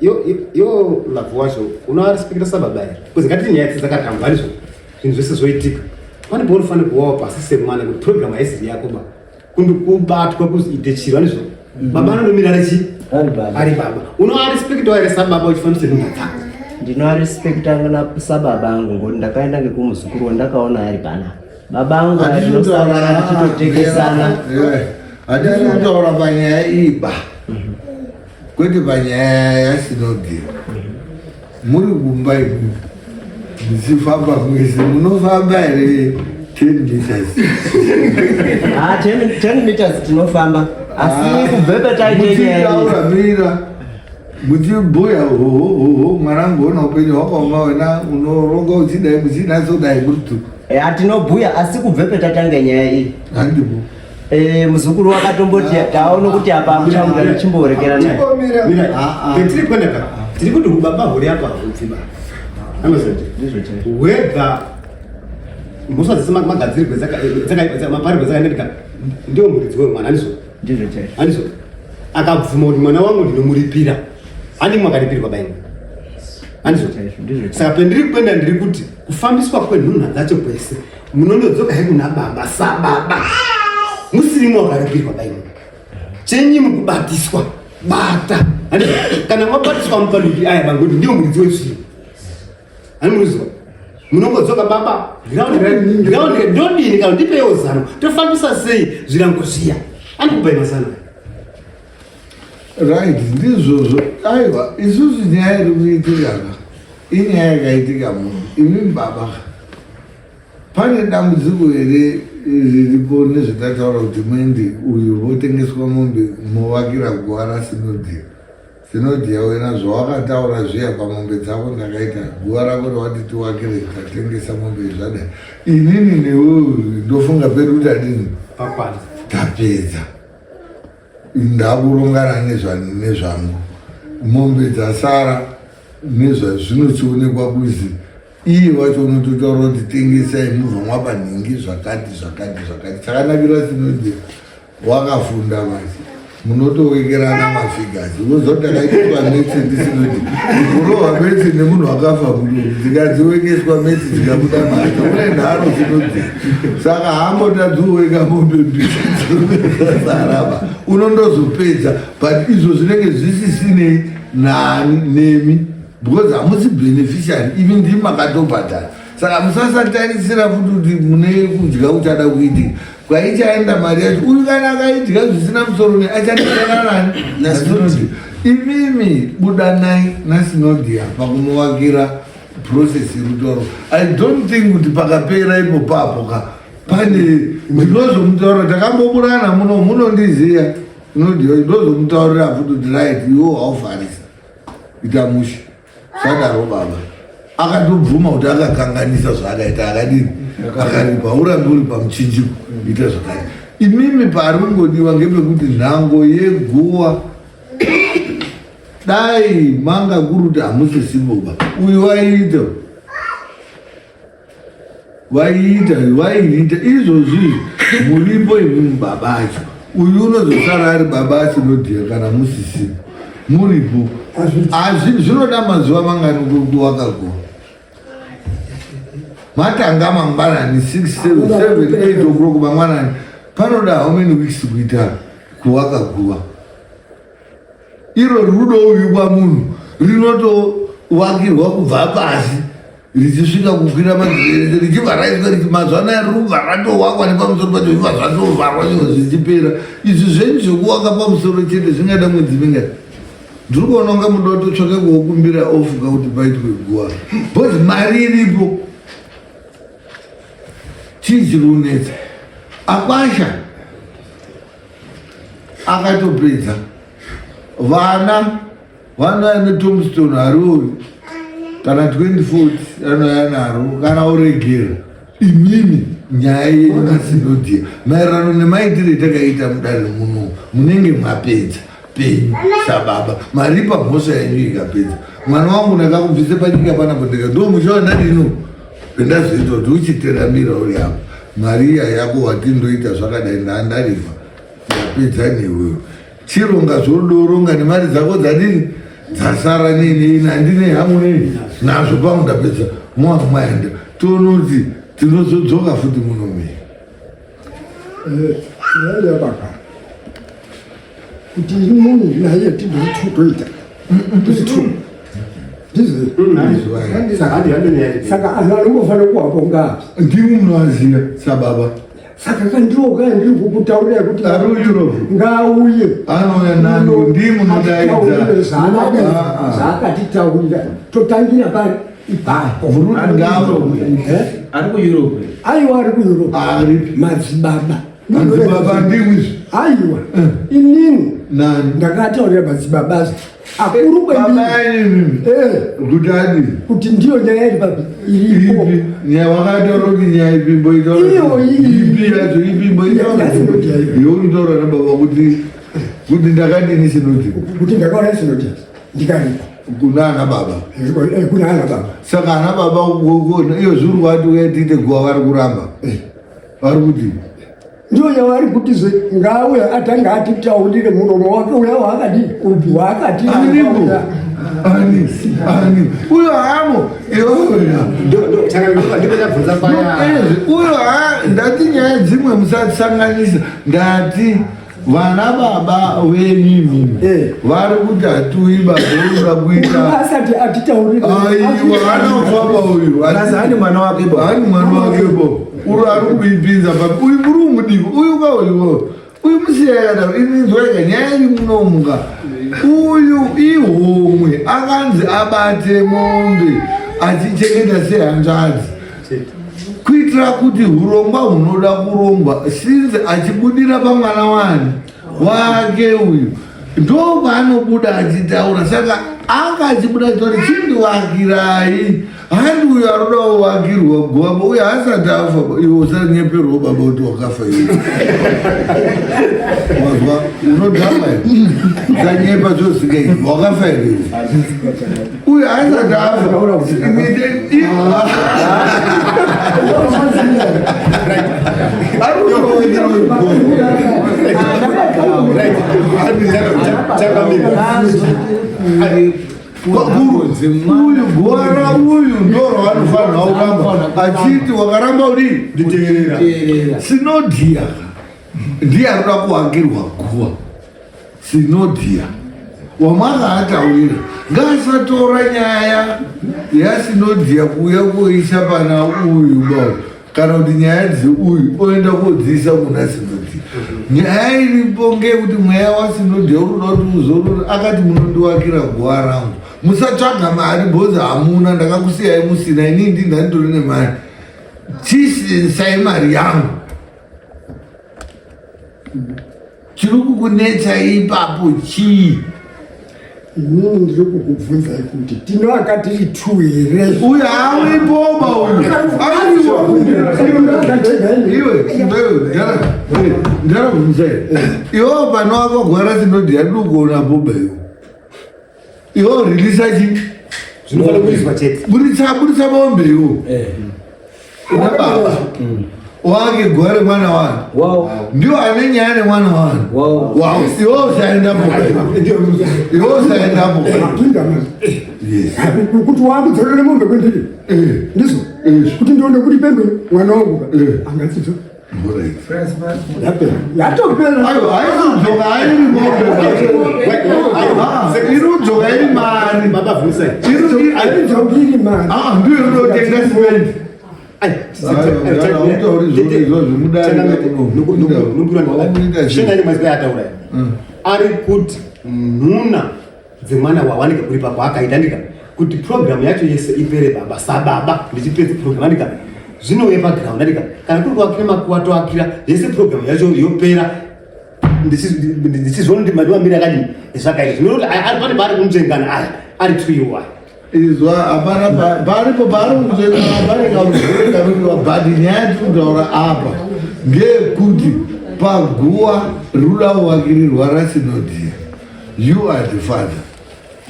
Yo yo love wacho unoarespekta sababa here? Because ngatiti nyaya idzi dzakatambwa ndizvo zvinhu zvese zvoitika. Pane paunofanira kuwawo pasi semwana kuti program haisiri yako ba. Kubatwa kuzi ite chiro andizvo. Baba anondomira ari chii? Ari baba. Ari baba. Unoarespekta here sababa uchifambisa nhunha dzako? Ndinoarespekta sababa angu ngoti ndakaenda ngekumuzukuru wandakaona ari panapa. Baba angu tinosangana tichitotekesana. Hatisi kutaura panyaya iyi ba. Kwete panyaya yaSinodhi. Muri kumba imi muchifamba mwese munofamba here 10 meters? Ah, 10 meters tinofamba. Asi kubve pataite nyaya iyi. Muchitaura mira muchibhuya hohohoho mwanangu ona upenyu hwakaoma wena unoronga uchidai muchinatsodai muri tu. Hatinobhuya asi kubve petatanga nyaya iyi. Handipo. Eh, muzukuru wakatomboti taona kuti apa amuchamuda tichimborekera naye. Petiri kwenda ka tiri kuti ubaba huri apa hubvi ba. Anozoti ndizvo chaizvo. Whether mhosva dzese magadzirirwe dzaka maparirwe dzakaendeka ndiwo muridzi wemwana handizvo? Ndizvo chaizvo. Handizvo? Akabvuma kuti mwana wangu ndinomuripira. Handimwe akaripirwa baini. Handizvo? Saka pendiri kuenda ndiri kuti kufambiswa kwenhunha dzacho kwese munondodzoka he kuna baba sababa musirimo wakaripirwa baini chenyi mukubatiswa bata kana mabatiswa mupaduki aya bangoti ndiwo muridzi wezvinhu ani murizwa munongodzoka baba ground ndodini kana ndipewo zano tofambisa sei zvirango zviya andikupai mazano Right, ndizvozvo. Aiwa, isusu nyaya iri kuitika ka inyaya yakaitika munhu. Imi baba, pane dambudziko here riripo nezvatataura kuti muende uyu votengeswa mombe movakira guva raSinodhiya? Sinodhiya wena zvawakataura zviya pamombe dzako ndakaita guva rako rawati tiwakire tatengesa mombe zvadai. Inini newe ndofunga pedu tadini? Pakwana. Tapedza. Ndakurongana nezvangu mombe dzasara nezvazvinochionekwa kuzi iye wacho unototaura kuti tengesai mubva mwapa nhingi zvakati zvakati zvakati chakanakira sinodhi wakafunda manje munotowekerana mafigures unoziva kuti ndakaitiswa metsi ndisinoti kurohwa metsi nemunhu akafa muduku dzikadziwekeswa metsi dzikabuda mari une nharo dzinodzi saka hambotadzi mombe mbiri dzasaraba unondozopedza but izvo zvinenge zvisisinei nani nemi because hamusi beneficiary imi ndimi makatobhadhara saka musasatarisira futi kuti mune kudya kuchada kuitika kwaichaenda mari yacho uyu kana akaidya zvisina musoro ne achandisana nani nasinodhi imimi budanai nasinodhia pakumuvakira process yerutoro i don't think kuti pakapera ipo papo ka pane ndinozomutaurira takamboburana muno munondiziya ndozomutaurira futi kuti right iwo haufarisa ita mushe sadaro baba akatobvuma kuti akakanganisa zvaakaita akadini akaripa urambe uri pamuchinjiko ita zvakati imimi pari kungodiwa ngepekuti nhango yeguwa dai manga kuri kuti hamusisiboba uyu waiita vaiita vaiita izvozvi muripo imimi baba acho uyu unozosara ari baba asinodhiya kana musisipo muripo asi zvinoda mazuva mangani kuwakagona matanga mangwanani 6 7 8 o'clock mangwanani panoda how many weeks kuita kuwaka guva Iro rudouyikwa munhu rinotowakirwa kubva pasi richisvika kukwira madzirese richibva raiswa richi mazuva anaya riri kubva ratowakwa nepamusoro pacho zvibva zvatovharwa zvinhu zvichipera izvi zvenyu zvekuwaka pamusoro chete zvingada mwedzi mingani ndiri kuona kunge muda kutotsvaka kuokumbira ofuka kuti paitwe guwa bcause mari iripo chii chiri kunetsa akwasha akatopedza vana vanouya netombstone hariori kana 2040 anouya naro kana oregera imimi nyaya yenyu nasinodia maererano nemaitiro etakaita mudare muno munenge mapedza penyu sababa maripa mhosva yenyu ikapedza mwana wangu ndakakubvise panyika panapo ndika ndo musha wandadino pendazoita kuti uchiteramira uri apa mari iya yako wati ndoita zvakadai ndandaripa ndapedza newewe chironga zvodoronga nemari dzako dzadini Dzasara nini handine hangu nei nazvo pangu ndapedza mwana mwaenda tonoti tinozodzoka futi muno mii. Nyaya yababa kuti munhu naye tinotoita tiri two ndizvo saka anhu anongofanira kuwapo ngapi ndimi munoaziva sababa saka kandiroka ndiri kukutaurira kuti ari kueurope ngauye anouya nani ndimi munodaidza zvaakatitaurira totangira pari ipapo ari kueurope aiwa ari kueurope madzibaba madzibaba ndimwi aiwa inini ndakataurira madzibaba akuru kwendiri kuti adi kuti ndiyo nyaya iri papi iripo nyaya wakataura kuti nyaya ipi mboitaura ipi yacho ipi mboitaura iwe unotaura nababa kuti kuti ndakadini sinoti kuti ndakaona sinoti ndikaripa kuna ana baba kuna ana baba saka ana baba iyo zviri kwati uye tiite guva vari kuramba vari kuti ndiyo yavari kutizve ngauye atange atitaurire muromo wake uya waakati upi waakati aripo ani ani uyo hamo uyo ha ndati nyaya dzimwe musasanganisa ndati vana baba venyu imimi Eh. vari kuti hatiuyi baba unoda kuita asati atitaurire aiwa anofamba uyu Asi hani mwana wake bo. hani mwana wake bo uri ari kuipinza papi uyu muri umudiki uyu kauiwo uyu musiya yakadaro ininzwaika nyaya iri munomuka uyu ihomwe akanzi abate mombe achichengeta sehanzvadzi kuitira kuti urongwa hunoda kurongwa since achibudira pamwana wani wake uyu ndo paanobuda achitaura saka anga achibuda achitaura chindiwakirai handi uyu arikuda kuvakirwa guva uyu haasati afa iwe usanyeperwa baba kuti wakafa iwe wazwa unodhakwa here usanyepa zvosingaiti wakafa here iwe uyu haasati afa uyu gwara uyu ndo rwaanofanira kuramba achiti wakaramba udii Nditeerera. sinodhiya ndiye arikuda kuakirwa guva sinodhiya wamakaataurira ngaasatora nyaya yasinodhiya kuuya kuisa pana uyu ba kana kuti nyaya dzeuyu oenda kodziisa kuna sinodhiya nyaya iripo ngeyekuti mweya wasinodhiya uri kuda kuti uzorore akati munondiwakira guva rangu musatsvaga mari bhozi hamuna ndakakusiyai musina inini ndindanditori nemari chisai mari yangu chiri kukunetsa ipapo chii inini ndiri kukubvunzai kuti tino akatiri two here uyu hauripoba uyu ariwa iwe ndarabvunzai iwewo pano akagwara sinodhi yadikuona boba iwe iwewo rilisa chi zvinofanira kuiswa chete buritsa buritsa mombe iwo una baba wake gware mwana wani Wow. ndiwo ane nyaya nemwana wani Wow. Wow, iwe usaenda boba iwe usaenda boba Yes. kuti wakudzorere mombe kwendiri ndizvo kuti ndione kuti pembe mwana wangu angatsidzo Alright. yapera yatopera Aiwa, haizodzoka hairi mombe irikudzoka iri mari baba bvunzai haidzoki iri mari Ah, ndiyo inotenga simende ataura ari kuti nhuna dzemwana wawanika kuripa kwaakaita ndika kuti programu yacho yese ipere baba sababa ndichipedza programu andika zvinouye paground andika kana kuri kuakira makuva toakira yese programu yacho yopera ndichizviona kuti madiwambiri akadini zvakaita zvinoti pane paari kunzvengana aya ari tuiwo aya Izwa hapana paripo paari kutsvengana pane kamuzvere kanodiwa but nyaya yatiri kutaura apa ngeyekuti paguwa rinoda kuvakirirwa rasinodhiya you are the father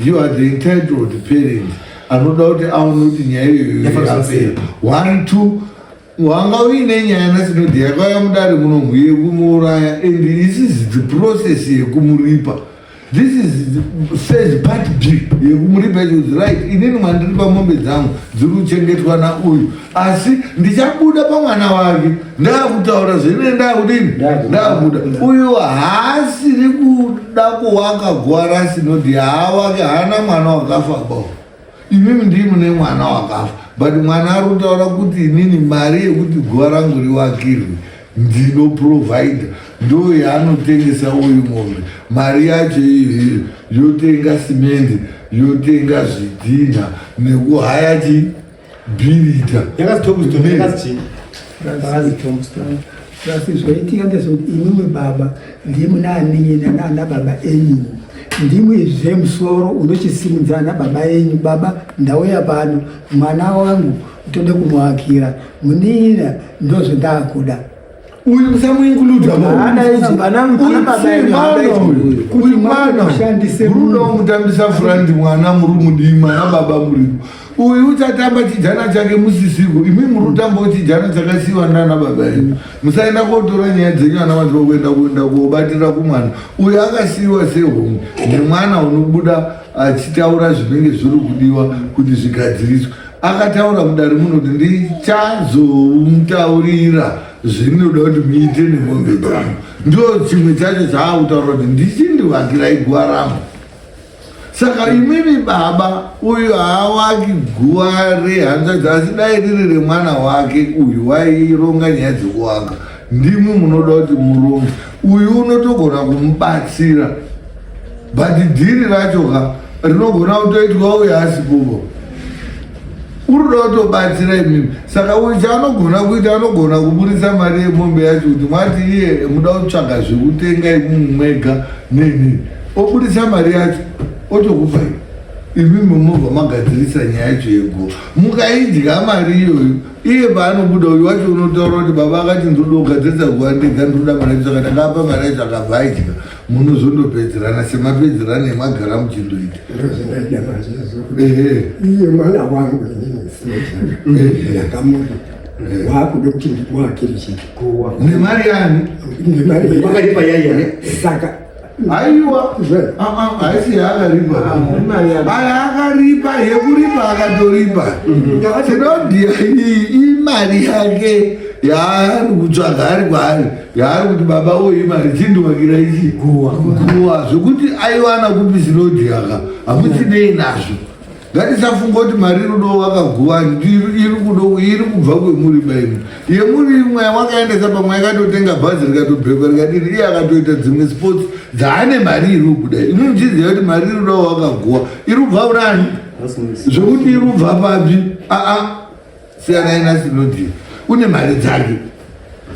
you are the entitled parent anoda kuti aone kuti nyaya iyoyo yapera one two wanga uine nyaya nasinodhiya yakauya mudare muno yekumuuraya and this is the process yekumuripa. This is stage part B yekumuripa icho kuti right, inini mwandiri pamombe dzangu dziri kuchengetwa nauyu, asi ndichabuda pamwana wake ndakutaura zvine ndakudini ndakubuda. Uyu haasiri kuda kuwaka guva rasinodhi, haawake, haana mwana wakafa bo. Imimi ndii mune mwana wakafa, but mwana ari kutaura kuti inini mari yekuti guva rangu riwakirwe ndinoprovhaidha, ndo yaanotengesa uyu mombe. Mari yacho iyoyo yotenga simendi, yotenga zvidhinha nekuhaya chi bhirita. Asi zvaitika ndezvekuti imwimwi baba ndimwi nanin'ina naana baba enyu, ndimwi zvemusoro unochisimudza ana baba enyu. Baba, ndauya pano, mwana wangu tode kumuakira, munin'ina ndozvendaakuda. Uyu musamuincluda uyu mwana muruda kumutambisa furandi, mwana muri mudii, mwana baba muripo. Uyu uchatamba chijana chake musisiko, imi muri kutambawo chijana chakasiyiwa nana baba enyu. Musaenda kotora nyaya dzenyu ana madzibaba kuenda kuenda kobatira kumwana uyu akasiyiwa sehomwe nemwana unobuda achitaura zvinenge zviri kudiwa kuti zvigadziriswe. Akataura mudare muno kuti ndichazomutaurira zvinoda kuti muite nemombe dzangu. Ndo chimwe chacho chaakutaura kuti ndichindivakirai guva rangu. Saka imimi baba, uyu haawaki guva rehanzvadzi, asi dai riri remwana wake uyu waironga nyaya dzekuwaka. Ndimwi munoda kuti muronge, uyu unotogona kumubatsira, but dhiri racho ka rinogona kutoitwa uyu asipopo. Uri kuda kutobatsira imimi, saka uyu chaanogona kuita, anogona kuburitsa mari yemombe yacho kuti mwati iye muda kutsvaga zvekutenga imimi mwega neni, oburitsa mari yacho otokupai imimi, mobva magadzirisa nyaya yacho yeguva. Mukaidya mari iyoyo, iye paanobuda uyu wacho unotaura kuti baba akati ndoda kugadzirisa guva ndega, ndoda mari yacho, saka ndakapa mari yacho akabva aidya. Munozondopedzerana semapedzerano emagara muchindoita. Iye mwana wangu inini ndakamuripa, waakuda kuti ndikuakire chikuwa nemari yani nemari Wakaripa yaiya. Saka Aiwa, haisi yaakaripa, aya akaripa yekuripa, akatoripa. Tinodhiya iyi imari yake yaari kutsvaga ari kwaari, yaari kuti baba uyu imari chindiwakira ichi guwa. Zvekuti aiwana kupi sinodhiyaka hamuchinei nazvo. Ngatisafunga kuti mari iri wakaguwa iri kudo iri kubva kwemuri baimi yemuri imwe wakaendesa pamwe yakatotenga bhazi rikatobhekwa rikadini, iye akatoita dzimwe sports dzaane mari iri kubuda. Imwe muchiziva kuti mari iri kuda wakaguwa iri kubva kunani, zvekuti iri kubva papi. Aa, siyanai nasinodhiya, une mari dzake.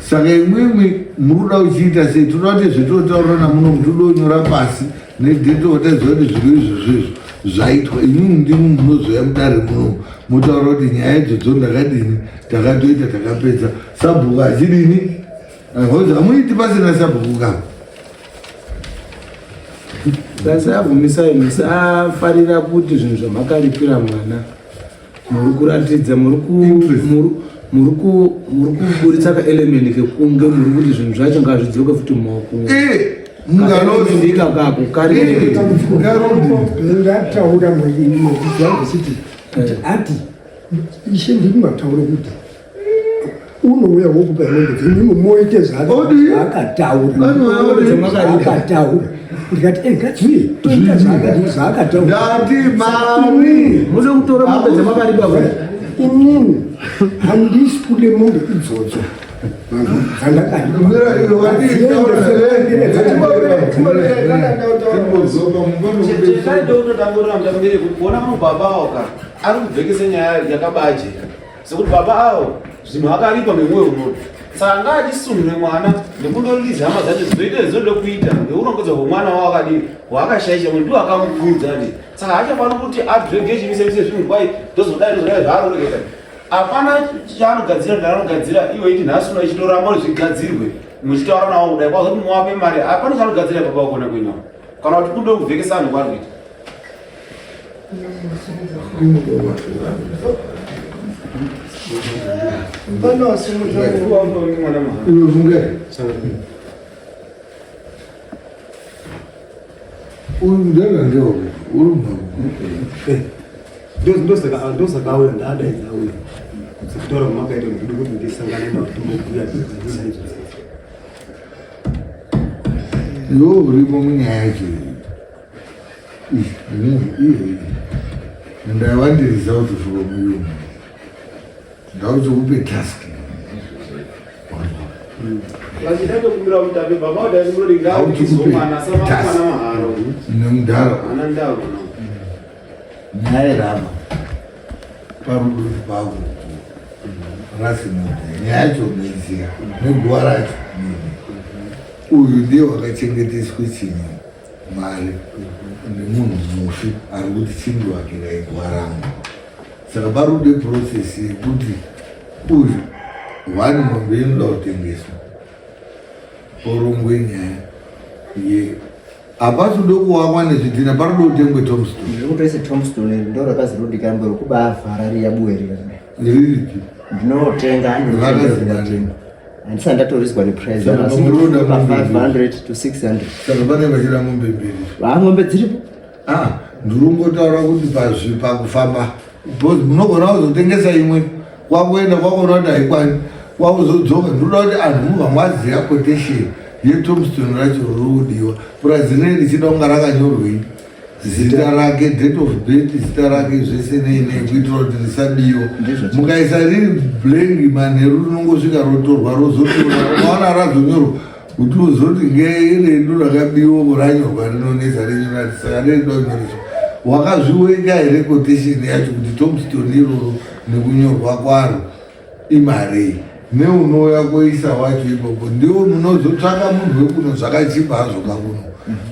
Saka imwimwi muri kuda kuchiita sei? Toda kuti zvetotaurana muno mutodonyora pasi nedhete, wataziva kuti zviro izvozvo izvo zvaitwa. Imwimwi ndimwi munozoya mudare munomu motaura kuti nyaya idzodzo ndakadini, takatoita, takapedza, sabhuku achidini. Hozi hamuiti pasina sabhuku ka. Tasabvumisai, musafarira kuti zvinhu zvamakaripira mwana muri kuratidza muri kuburitsa kaelement kekunge muri kuti zvinhu zvacho ngazvidzoke futi mumaoko. Ndikakako kari ndataura mwechiti kuti ati ishe ndiri mataura kuti unouya wokupa mombe dzenyu moite zvaakataura zvaakataura. Ndikati ngadziuye toita zvaakataura. Ndati mari mude kutora mombe dzamakaripa. Inini handisi kude mombe idzodzo dzandakaripa. Kuona pamwe baba avo ka ari kubvekesa nyaya yakabajeka sekuti baba avo zvinhu akaripa nemwoyo unoda, saka ngaachisunhure mwana nekundoririza hama dzacho dzinoita zvinode kuita neurongedzwa hwemwana wavo akadini hwaakashaisha munhu ndiwo akamukudza ndi. Saka haachafanira kuti adrege chimisemise zvinhu kwai ndozodai ndozodai zvaaroreketa. Hapana chaanogadzira ndaanogadzira iwe iti nhasi uno ichitoramba kuti zvigadzirwe muchitaura nawo kudai kwazoti muwape mari, hapana chaanogadzira baba wakona kwenyawo kana kuti kude kuvhekesa anhu kwaari kuita. Iwe funge. Uyu mudhara ndewo uri mumba. Ndosaka auya ndaadaidza auya sekutaura kwamakaita ndikuda kuti ndisangane navo timbobhuya. Iwe urimo munyaya yacho iyi and I want the result from you. Ndauzokupe task. Vachida tokumbira mutape baba vadai munoti ngauzomwana samamwana maharo. Nemudhara. Ana ndavo mwana. Nyaya rama parudo pako rasinoda nyaya yacho unoiziva neguva racho uyu ndiye wakachengeteswa chinyi mari nemunhu mufi ari kuti chindiwakirai guva rangu. Saka parude process yekuti uyu one mombe inoda kutengeswa, porongwe nyaya ye hapasi kuda kuwakwa nezvidhina, paroda kutengwe tombstone. Ndiri kutoisa tombstone iri, ndo rakazi rodikambo rekubaavhara riya buwe riya. Riripi? Ndinotenga. Rakazi mari? Handisati ndatorizwa neprice. Saka asi munoda pa mombe mbiri. 500 to 600. Saka pane vachida mombe mbiri? Va mombe dziripo. Ah, ndiri kungotaura kuti pazvi pakufamba, because munogona kuzotengesa imwe, kwakuenda kwakuona kuti haikwani, kwakuzodzoka. Ndinoda kuti anhu mubva mwaziva quotation yetombstone racho riri kudiwa. Purazi rinenge richida kunga rakanyorwei zita rake, date of birth, zita rake, zvese nei nei, kuitira kuti risabiwa. Mukaisa riri blank, manheru rinongosvika rotorwa, rozotorwa. Ukaona razonyorwa, kuti uzoti ngeredu rakabiwa, ranyorwa, rinonetsa renyu rati. Saka rinoda kunyoreswa. Wakazviweka here quotation yacho kuti tombstone iroro nekunyorwa kwaro imarei, neunouya kuisa wacho ipopo? Ndiwo munozotsvaka munhu wekuno, zvakachipa hazvo kakuno,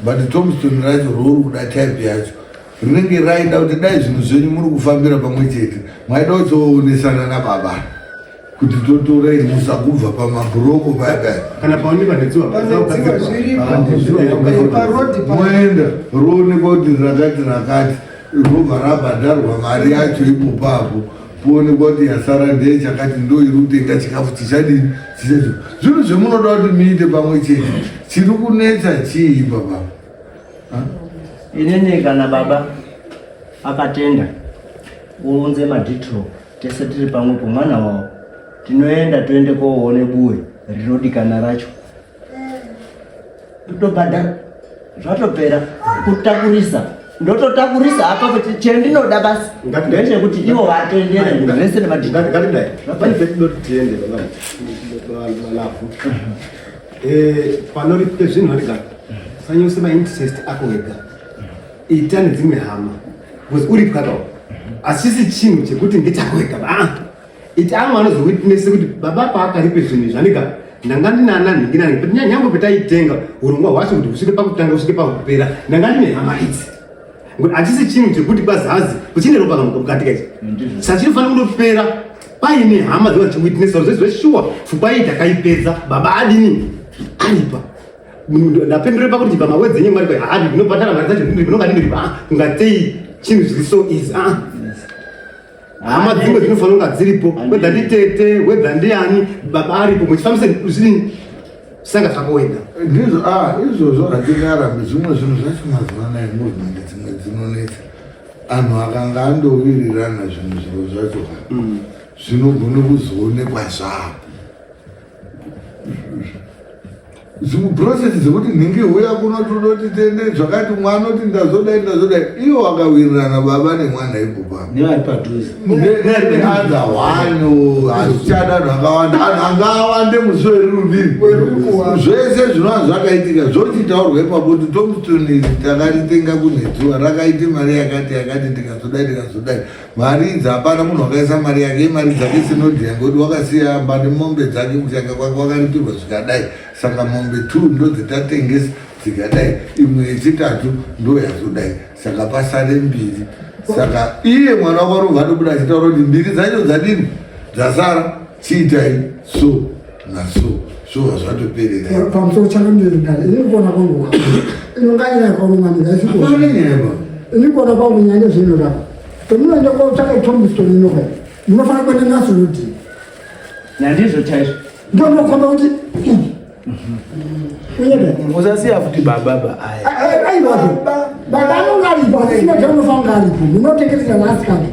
but tombstone racho rouri kuda, type yacho rinenge raida kuti dai zvinhu zvenyu muri kufambira pamwe chete. Mwaida kuchoonesana nababa kuti totora iri, musakubva pamabhuroko paya paya. Kana paonekwa nedziwa. Panedziwa zviripo. Parodi. Moenda, roonekwa kuti rakati rakati, robva rabhadharwa mari yacho ipopapo, poonekwa kuti yasara ndeyechakati, ndo iri kutenga chikafu chichadini, chichacho. Zvinhu zvemunoda kuti muite pamwe chete. Chiri kunetsa chii baba? Inini kana baba akatenda, uunze madetail, tese tiri pamwepo, mwana wavo, tinoenda, toende koone buwe rinodikana racho, totobhadhara, zvatopera. Kutakurisa ndototakurisa apapo. Chendinoda basi ndechekuti ivo vatendere zvese nemadetail. Ngatidai pane petinoti tiende malafu panoripe zvinhu varigara, usanyose mainterest ako wega, ita nedzimwe hama, because uri pwakawo asisi chinhu chekuti ndechako wega ba. Iti amwe anozowitness kuti baba paakaripe zvinhu izvi anega ndanga ndinana nhingi nanhingi, but nyangwe petaitenga urongwa hwacho kuti husvike pakutanga husvike pakupera, ndanga ndine hama idzi, ngokuti hachisi chinhu chekuti kwazazi kuchine ropa mukati kaichi. Saka chinofanira kundopera paine hama dzinova dzichiwitnessa kuti zveshuwa pfungwa iyi takaipedza, baba adini aripa. Ndapindure pakuti pamawedzi enyu mari haadi ndinobhadhara mari dzacho, ndinonga ndindiripa. Ah, kungatei chinhu zviri so easy. Ah, hama dzimwe dzinofanira kunga dziripo, whether nditete, whether ndiani, baba aripo, muchifambisa zvinini sanga zvako wega. Ndizvo, ah, izvozvo hatingarambi. Zvimwe zvinhu zvacho mazuva anaya, movement dzimwe dzinonetsa. Anhu akanga andowirirana, zvinhu zviro zvacho zvinogone kuzoonekwa zvapo. Dzimwe process dzekuti nhingi huya kuno, todoti tende zvakati, mwana anoti ndazodai ndazodai, ivo vakawirirana baba nemwana ipopapo nevari padhuze. Neother one, hazvichada anhu akawanda. Anhu anga awande musi werudii, zvese zvinova zvakaitika zvochitaurwa ipapo kuti tombstone iri takaritenga kunhedziwa, rakaite mari yakati yakati, tikazodai tikazodai. Mari idzi hapana munhu wakaisa mari yake, imari dzake sinodhiya, ngekuti wakasiya amba nemombe dzake kushanga kwake, wakaripirwa zvikadai. Saka mombe two ndo dzetatengesa dzikadai, imwe yechitatu ndo yazodai, saka pasare mbiri. Saka iye mwana wako anobva atobuda achitaura kuti mbiri dzacho dzadini dzasara, chiitai so naso, zvobva zvatoperera. Pamusoro changamire, ndare ini kuona kwangu inonga nyaya yakaoma Hapana nyaya ba. Ini kuona kwangu nyaya nezvinorapa, pemunoenda kotsvaka tombstone inoka, munofanira kuenda nasorudi. Nandizvo chaizvo. Ndonokomba kuti unyebe. Usasiya futi baba ba aya. Aiwa. Baba anonga aripo asi sinodhi unofanira kunge aripo. Munotengesera naasikana.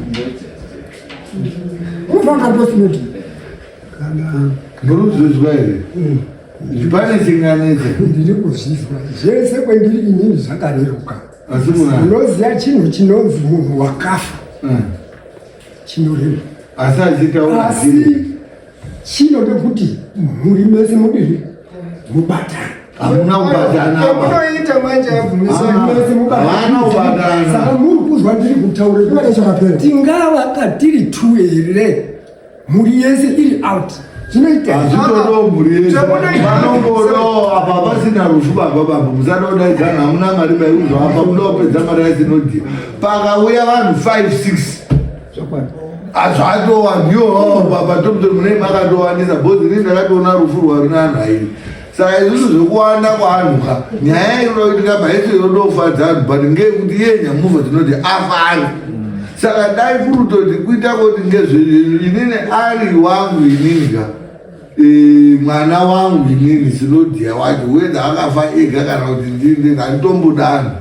Unofanira kunge aripo sinodhi. Kana muri kuzvizwa here? Pane chinganetsa. Ndiri kuzvizwa zvese kwendiri inini zvakareruka. Asi muna Unoziva chinhu chinonzi munhu wakafa chinorema. Asi achitaura Asi chinoda kuti mhuri mese mudii mubatane. Hamuna kubatana apa. Pamunoita manje abvumisa Mese mubatane. Havana kubatana. Saka muri kuzwa ndiri kutaura Chingade chakapera. tingava katiri two here mhuri yese iri out zvinoita Hazvitodo mhuri yese. Zvamunoita. Vanongodawo apa pasina rufu baba baba musadodaidzana hamuna mari maiuzwa apa muda kupedza mari yasinodhiya. Pakauya vanhu 5 6 Zvokwadi. Azvatowandiwo baba tomutoni mune makatowandisa bhozi ini ndakatoona rufu rwarina anhu airi. Saka isusu zvekuwanda kwaanhu ka nyaya inoitika paisi inodofadza anhu but ngeyekuti iye nyamufa tinoti afari. Saka dai kurutoti kuita kuti ngezve inini ari wangu inini ka mwana wangu inini sinodhiya wacho whether akafa ega kana kuti ndini ndega handitomboda anhu.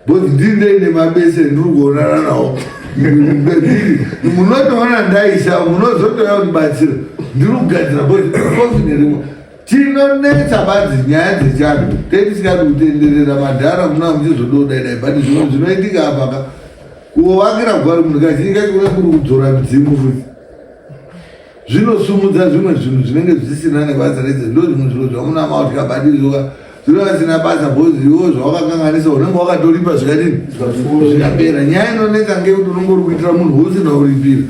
Because ndini ndaine mabese ndiri kuonana nawo. Munotoona ndaisa munozotouya kundibatsira. Ndiri kugadzira because coffin rimwe. Tinonetsa badzi nyaya dzechando. Tetisikadi kutenderera madhara muna muchizododai dai but zvimwe zvinoitika apa ka. Kuvakira gwari munhu kazhinji kacho kunenge kuri kudzora midzimu futi. Zvinosumudza zvimwe zvinhu zvinenge zvisina nebasa rese ndo zvimwe zviro zvamunama kuti kabatizoka zviro vasina basa bhozi iwo zvawakakanganisa unenge wakatoripa zvikadini zvikapera. Nyaya inonetsa ngeyekuti unenge uri kuitira munhu usina kuripira.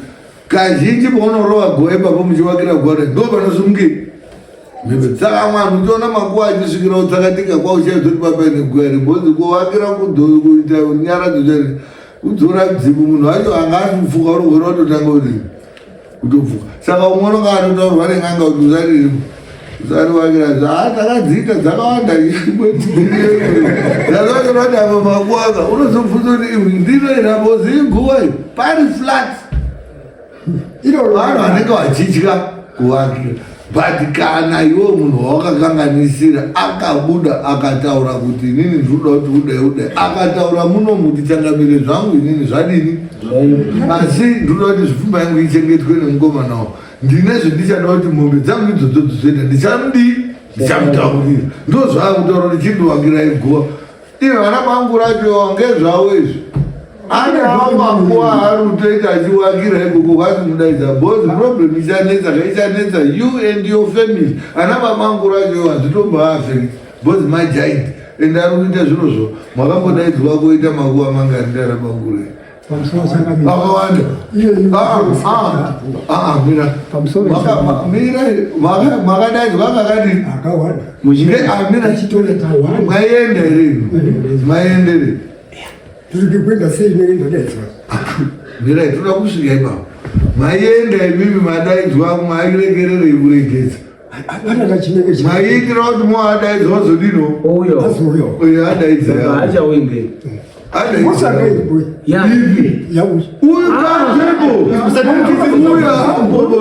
Kazhinji paunorova goa ipapo muchivakira goa ndo panosumukira mhembe. Saka mwanhu uchiona makuva achisvikira utsakatika kwauchaizoti papaine guva here bhozi kuvakira kuita nyaradzo chaizvo kudzora mudzimu munhu wacho anga ari kupfuka urogona kutotanga kudini kutopfuka. Saka umwe unonga atotaurwa nen'anga kuti usariri usarivakira zva takadziita dzakawanda dzakatorati apa makuaka unozobvunza kuti imwi ndiro iri apo ziguva iri pari flat vanhu vanenge vachitya kuvakira but kana iwe munhu wawakakanganisira akabuda akataura kuti inini ndinoda kuti udai udai akataura muno muti changamire zvangu inini zvadini asi ndinoda kuti zvipfumba yangu ichengetwe nemukomana wavo ndine zvendichada kuti mombe dzangu idzodzo dzizoita ndichamudii ndichamutaurira ndo zvaakutaura kuti chindiwakirai guva iye vana bangu racho ngezvavo izvi ane awo makuva aari kutoita achiwakira ikoko kwati mudaidza bcause problem ichanetsa ka ichanetsa you and your family ana babangu racho hazvitomboaffect bcause majaint and ari kuita zvirozvo makambodaidzwa kuita makuva mangani ndana bangu rei akawanda mira mira makadaidzwa kakadini mira maienda here maiendere Tiri kuenda sei inenge ndadaidzwa? Mirai toda kusvika ipapo. Maienda imimi madaidzwa mairegererei kuregedza. Hapana chinenge chi. Maiitira kuti moadaidzwa wazodino? Uyo. Azouyo. Uyo adaidza. Achawinge. Adaidza. Ya. Ya uyu. Uyu panzvimbo. Uyu haambobo.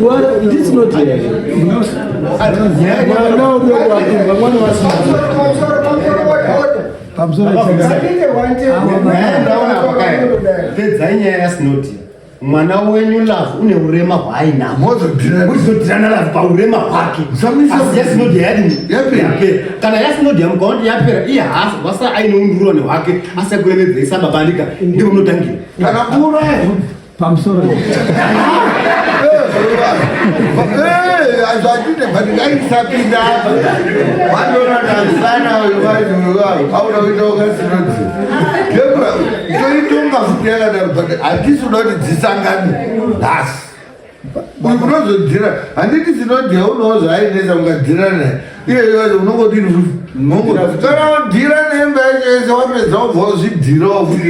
Well, this is not here. Mwana udoko apinda, mwana Pedzai nyaya yasinoti mwana wenyu love une urema hwaainahwo mozodirana love paurema hwake asi yasinoti yadini yapera kana yasinoti yamukaona kuti yapera iye haasi wasa aine undururani hwake asi akuremedzei sababa andika ndiwo unotangira kana kuuraya pamusoro azvatite but ngaisapinda apa vandoona ndazana auna kuita ukasinodzi debra toitonga futi yakadaro but hatisi kuda kuti dzisangane nhasi uyu unozodhira handiti sinodhira unowo zvaainetsa ungadhira naye iyeyo yacho unongodini futi kana udhira nehembe yacho yese wapedza wobva wazvidhirawo futi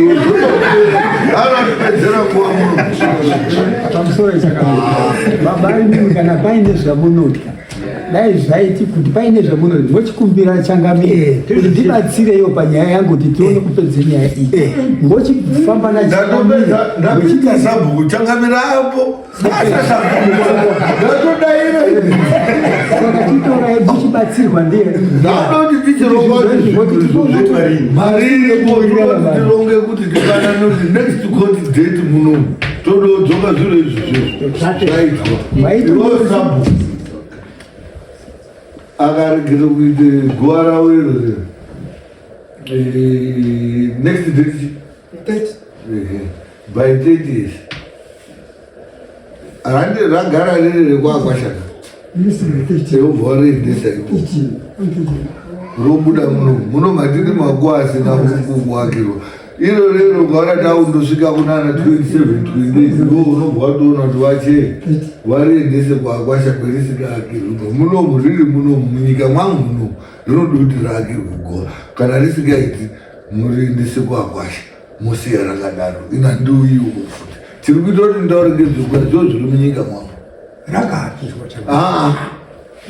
anotipedzera nguva muno pamusoro baba imimi kana paine zvamunotya. Dai zvaiti kuti paine zvamuno mochikumbira changamire eh. kuti ndibatsireyo panyaya yangu kuti tione eh. kupedza nyaya iyi. Eh. Mochifamba nachangamire. Ndapedza sabhuku changamire apo. Ndatodaira. Saka chitorai muchibatsirwa ndiye. Ndadoti tichironga mari iripo tironge kuti tifanane kuti next court date muno tododzoka zviro izvi zvaitwa. Iwo sabhuku akaregera kuite guva ravo iro next date by 30 years randi ragara riri rekwakwashaka obva wariendesa iko robuda muno muno matiri makuwa asina kuakirwa iro rero ukaona taundosvika kunana 27 28 ndo unobva watoona kuti vache variendese kwakwasha kwerisingaakirwi munomu riri munomu munyika mwangu munomu rinoda kuti raakirwe gora kana risingaiti muriendese kwakwasha mosiya rakadaro ina ndiuyiwo futi tiri kuita kuti ndaure ngedzokura zvo zviri munyika mwangu rakaakirwa ah,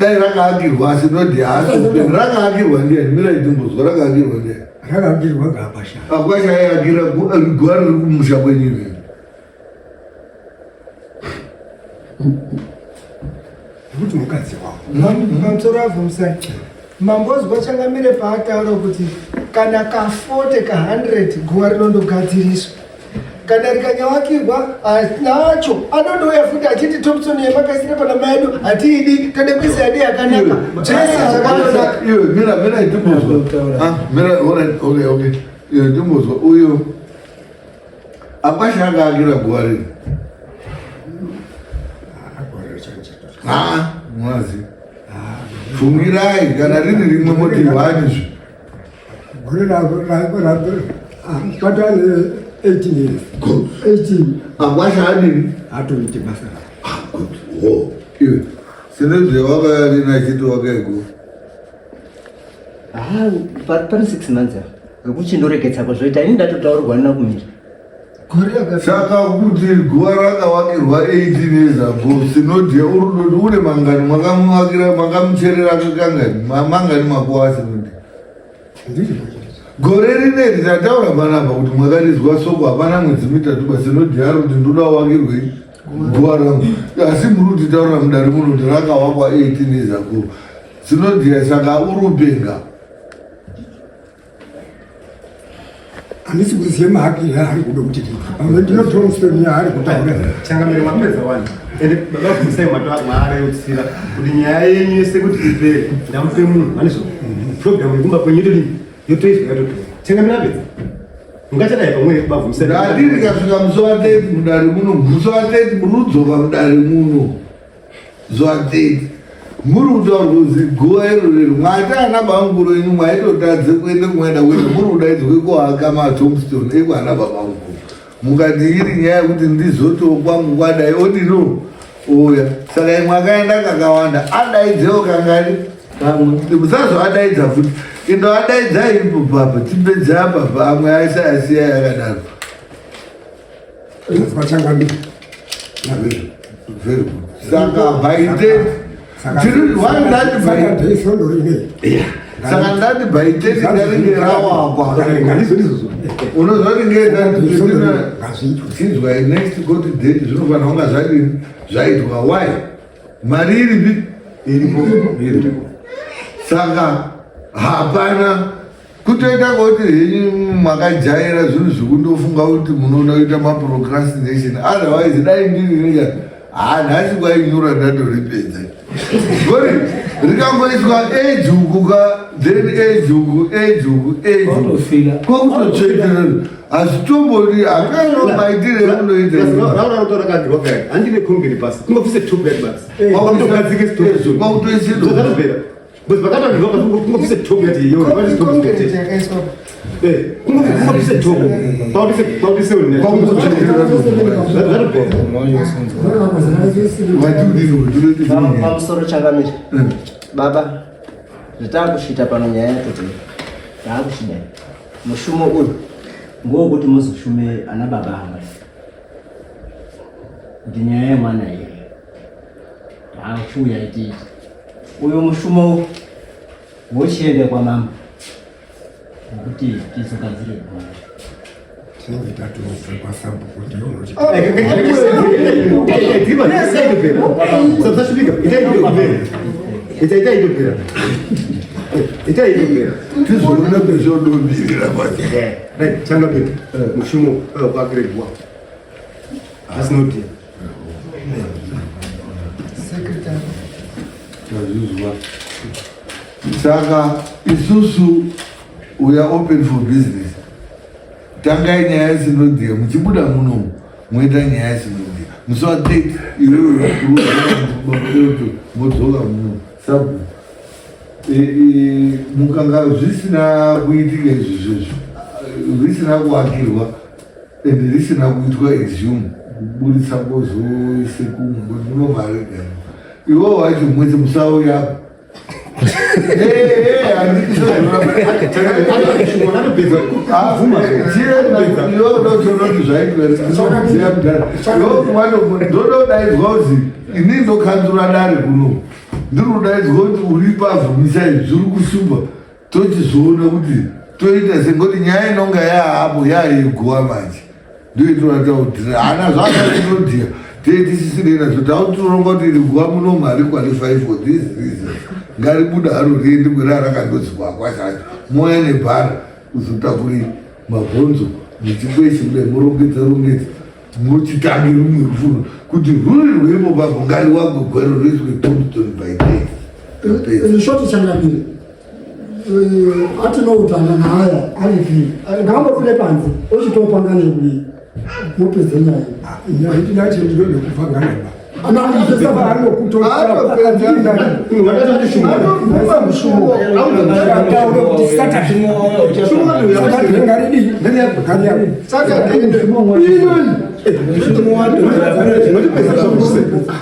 dai rakaakirwa asi nodi haasi rakaakirwa ndiani mirai timbozwa rakaakirwa ndiani rakaakirwa ngaakwasha akwasha aiakira guva riri kumusha kwenyu iveni nekuti mukadzi wavo pamusoro avhomsai mambozwa changamire paataura kuti kana ka40 ka100 guva rinondogadziriswa kana rikanyawakirwa nacho anondouya futi achiti thompson yemakaisira pana mai edu hatiidi tode kuisa yadi yakanaka zvese zvakanaka iwe mira mira itimbozwa ah, mira alright okay okay iwe timbozwa uyo akwasha anga akira guva rino ah, mwazi fungirai kana riri rimwe moti hwani zve gore kwatane 18 years 18 akwasha adini atoite basa ah, good ho iwe sinezve wakayarina achiti wakaigura Ah, pane 6 months apa ngekuchindoregetsa kwazvoita ini ndatotaurirwa nakumira saka kuti guva rakavakirwa 18 years ago sinodhiya urudoti une mangani makamuvakira makamucherera kangani mangani makuva asinodhiya gore rineri tataura panapa kuti mwakarizwa soko hapana mwedzi mitatu basinodhiya ari kuti ndoda wakirwei guva rangu asi muri kutitaurira mudare muno kuti rakavakwa 18 years ago sinodhiya saka uri upenga handisi kuziva maakire aari kuda kuti ndinotomusoni yaari kutaura changamire mapedza wani ende baba bvisai maareutsira kuti nyaya yenyu yese kuti ipere ndamupe munhu anizvo program yekumba kwenyu yotodini yotoizwa yatopera changamire apedza ungachadai pamwe baba bvisai ndati ndikasvika musi wa 30 mudare muno musi wa 30 muri kudzoka mudare muno Zuva 30 muri kutaura kuzi guva iro rero mwati ana bamukuru enyu mwaitotadze kuenda kumwaenda kuenda muri kudaidzwe kuaka matombstone ekwana babamukuru mukati iri nyaya yekuti ndizotiwo kwangu kwadai odino ouya saka imwe akaenda kakawanda adaidzewo kangani musazoadaidza futi indo adaidza ipo papa tipedze apapa amwe aisa asiya yakadaro Very good. Saka by date tiri one ndati by saka ndati by date ndaringe rawakwa unozwa ringe ndatiinzwa next go to date zvinofanira kunga zvadini zvaitwa why mari iripi iripo saka hapana Kutoita kuti henyu makajaira zvinhu zvekundofunga kuti munoda kuita maprocrastination otherwise dai ndiri nega haa nhasi kwainyura ndatoripedza gori rikangoiswa age uku ka then age uku age uku age uku kwakutotsveterera hazvitombori hakano maitire emunoita handine kongeni pasi kungobvise top red basi kwakutogadzike kwakutoise Because vakatangirwa kungobvise top yati iyo kungobvise top kwautise kwautise pamusoro changamire baba zvatakusvita pano nyaya yatoti taakuchidai mushumo uyu ngowokuti muzoshume ana baba ava kuti nyaya yemwana iyi taakuchiuya itiiti. Uyu mushumo wochiende kwamambo wekuti tizogadzire guva. Tinenge tatobva kwasabhuku ndiye unoti Tizoona pezvodomirira kwacho. Changamire, mushumo wekuakire guva asinodia. Secretary. Tazvizwa. Saka isusu we are open for business. Tangai nyaya yesinodhiya muchibuda munomu moita nyaya yesinodhiya. Musi wa 30 iwewe vakuru modzoka muno sabhuku. Mukanga zvisina kuitika izvi zvezvo risina kuakirwa ende risina kuitwa exhume kuburitsa bozoise kumwe kuti munomarega iwo wacho mwese musauya. Ndodaidzwa kuzi ini ndokanzura dare kuno, ndiri kudaidzwa kuti uri pavhumisa izvi zviri kusumba, tochizoona kuti toita sengoti nyaya inonga yaapo yaayeguwa manje ndoitoratidza kuti hana zvaainodhiya tee tisisirei nazvo, takutoronga kuti iri guva muno mari qualify for this reason, ngaribuda haro riende kwera rakandodzikwa kwachacho, moya nebhara kuzotakuri mabhonzo muchikweshe kudai morongedza rongedza mochitange rumwe rufuno kuti ruri rwemo papo ngariwagwe gwero roiswe tombstone by day. Tapedza. In short, changamire, atinoutana naaya aripi ngaambobude panze ochitopanga nekui mupedze nyaya. Nyaya ndinacho ndinode kuvhangana ba.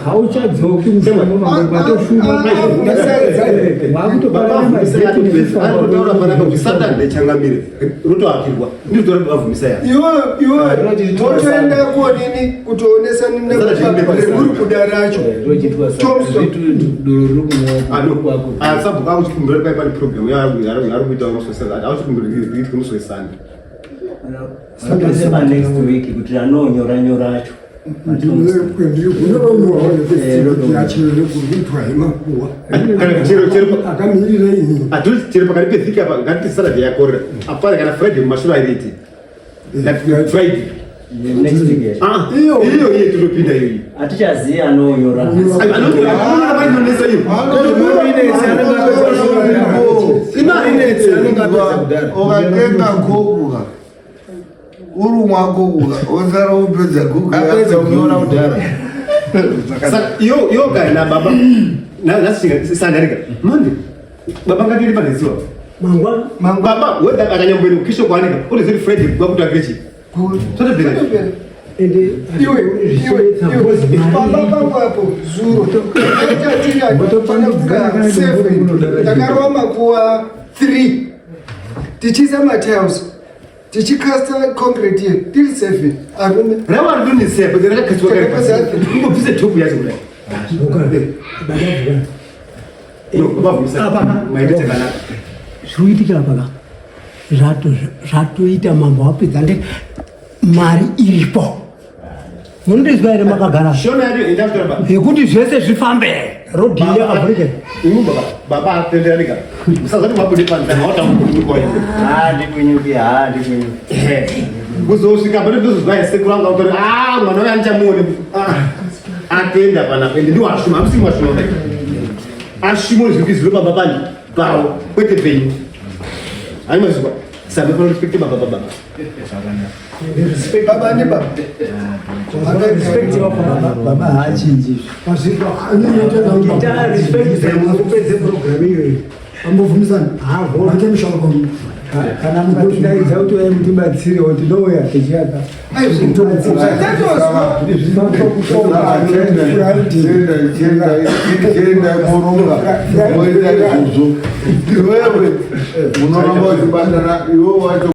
Hauchadzoki mushumo Anotaura panapa kuti Saturday, changamire, rotoakirwa, ndizvo vavhumisa ya. Iwe iwe motoenda kuonini kutoonesa nemuri kuda racho. Doro riri kumwa. Sabhuku akuchikumbira pai pane program yaari kuita musi weSunday, akuchikumbira riitwe musi weSunday. Tose pa next week kuti anonyora nyora acho. Akamirira ini. Adhuzi chero pakati pevhiki apa, ngati Saturday yakorera apana kana Friday mumashure airiti Friday. Next week yacho. Ah, iyo iyo iyo tinopinda iyoyi. Hatichazivi anonyora. Anonyora painonetsa iyo. Ukatenga kokuka uri mwakokuka osara upedza kuku. Apedza kunyora kudhara. Saka iyo iyo kana nababa nhasi sandarika Monday, baba ngatiende paneziwa. Mangwana. Baba weda akanyamboenda kukisho kwaaneka utoziri Friday kwakuti akrechi totobvera. Ende Iwe iwe iwe, pamba pangu apo zuro tatiri 7 takarova makuva 3 tichiisa matiles, tichikasta concrete ye tiri 7 arume. Rava rinonisepo rakakasiwa kare, ingobvise topu yacho kudai. No, baba, Apa. maita chakanaka. Zviri kuitika apa ka zvatoita mambo wapedza nde mari iripo, munondizwa here makagara? Shona yacho enda kutora baba. Yekuti zvese zvifambe, rodhi yeAfrica. Imi baba, baba atenderani ka musazati mabude panze hautamukunyuka. Ah, ndikunyuki, ah, ndikunyuki. Kuzosvika pane ndozozwa sekuru anga kutori, ah, mwana uyu andichamuone. Ah, atenda panapa ende ndiwo ashuma, hamusi mwashuma, ashuma zviri kuiziro pamba pani pawo kwete penyu. Hai, mazwa saka pano respect baba, baba. Baba ndi baba. Baba haachinji. Ita respect upedze program iyoyo. Ambobvumisana make musharuka. Kana mukatidaidza kuti uye mutibatsirewo, tinouya tichiaka. Chienda moronga moita izvozvo, iwewe unoramba uchibatana iwe wacho.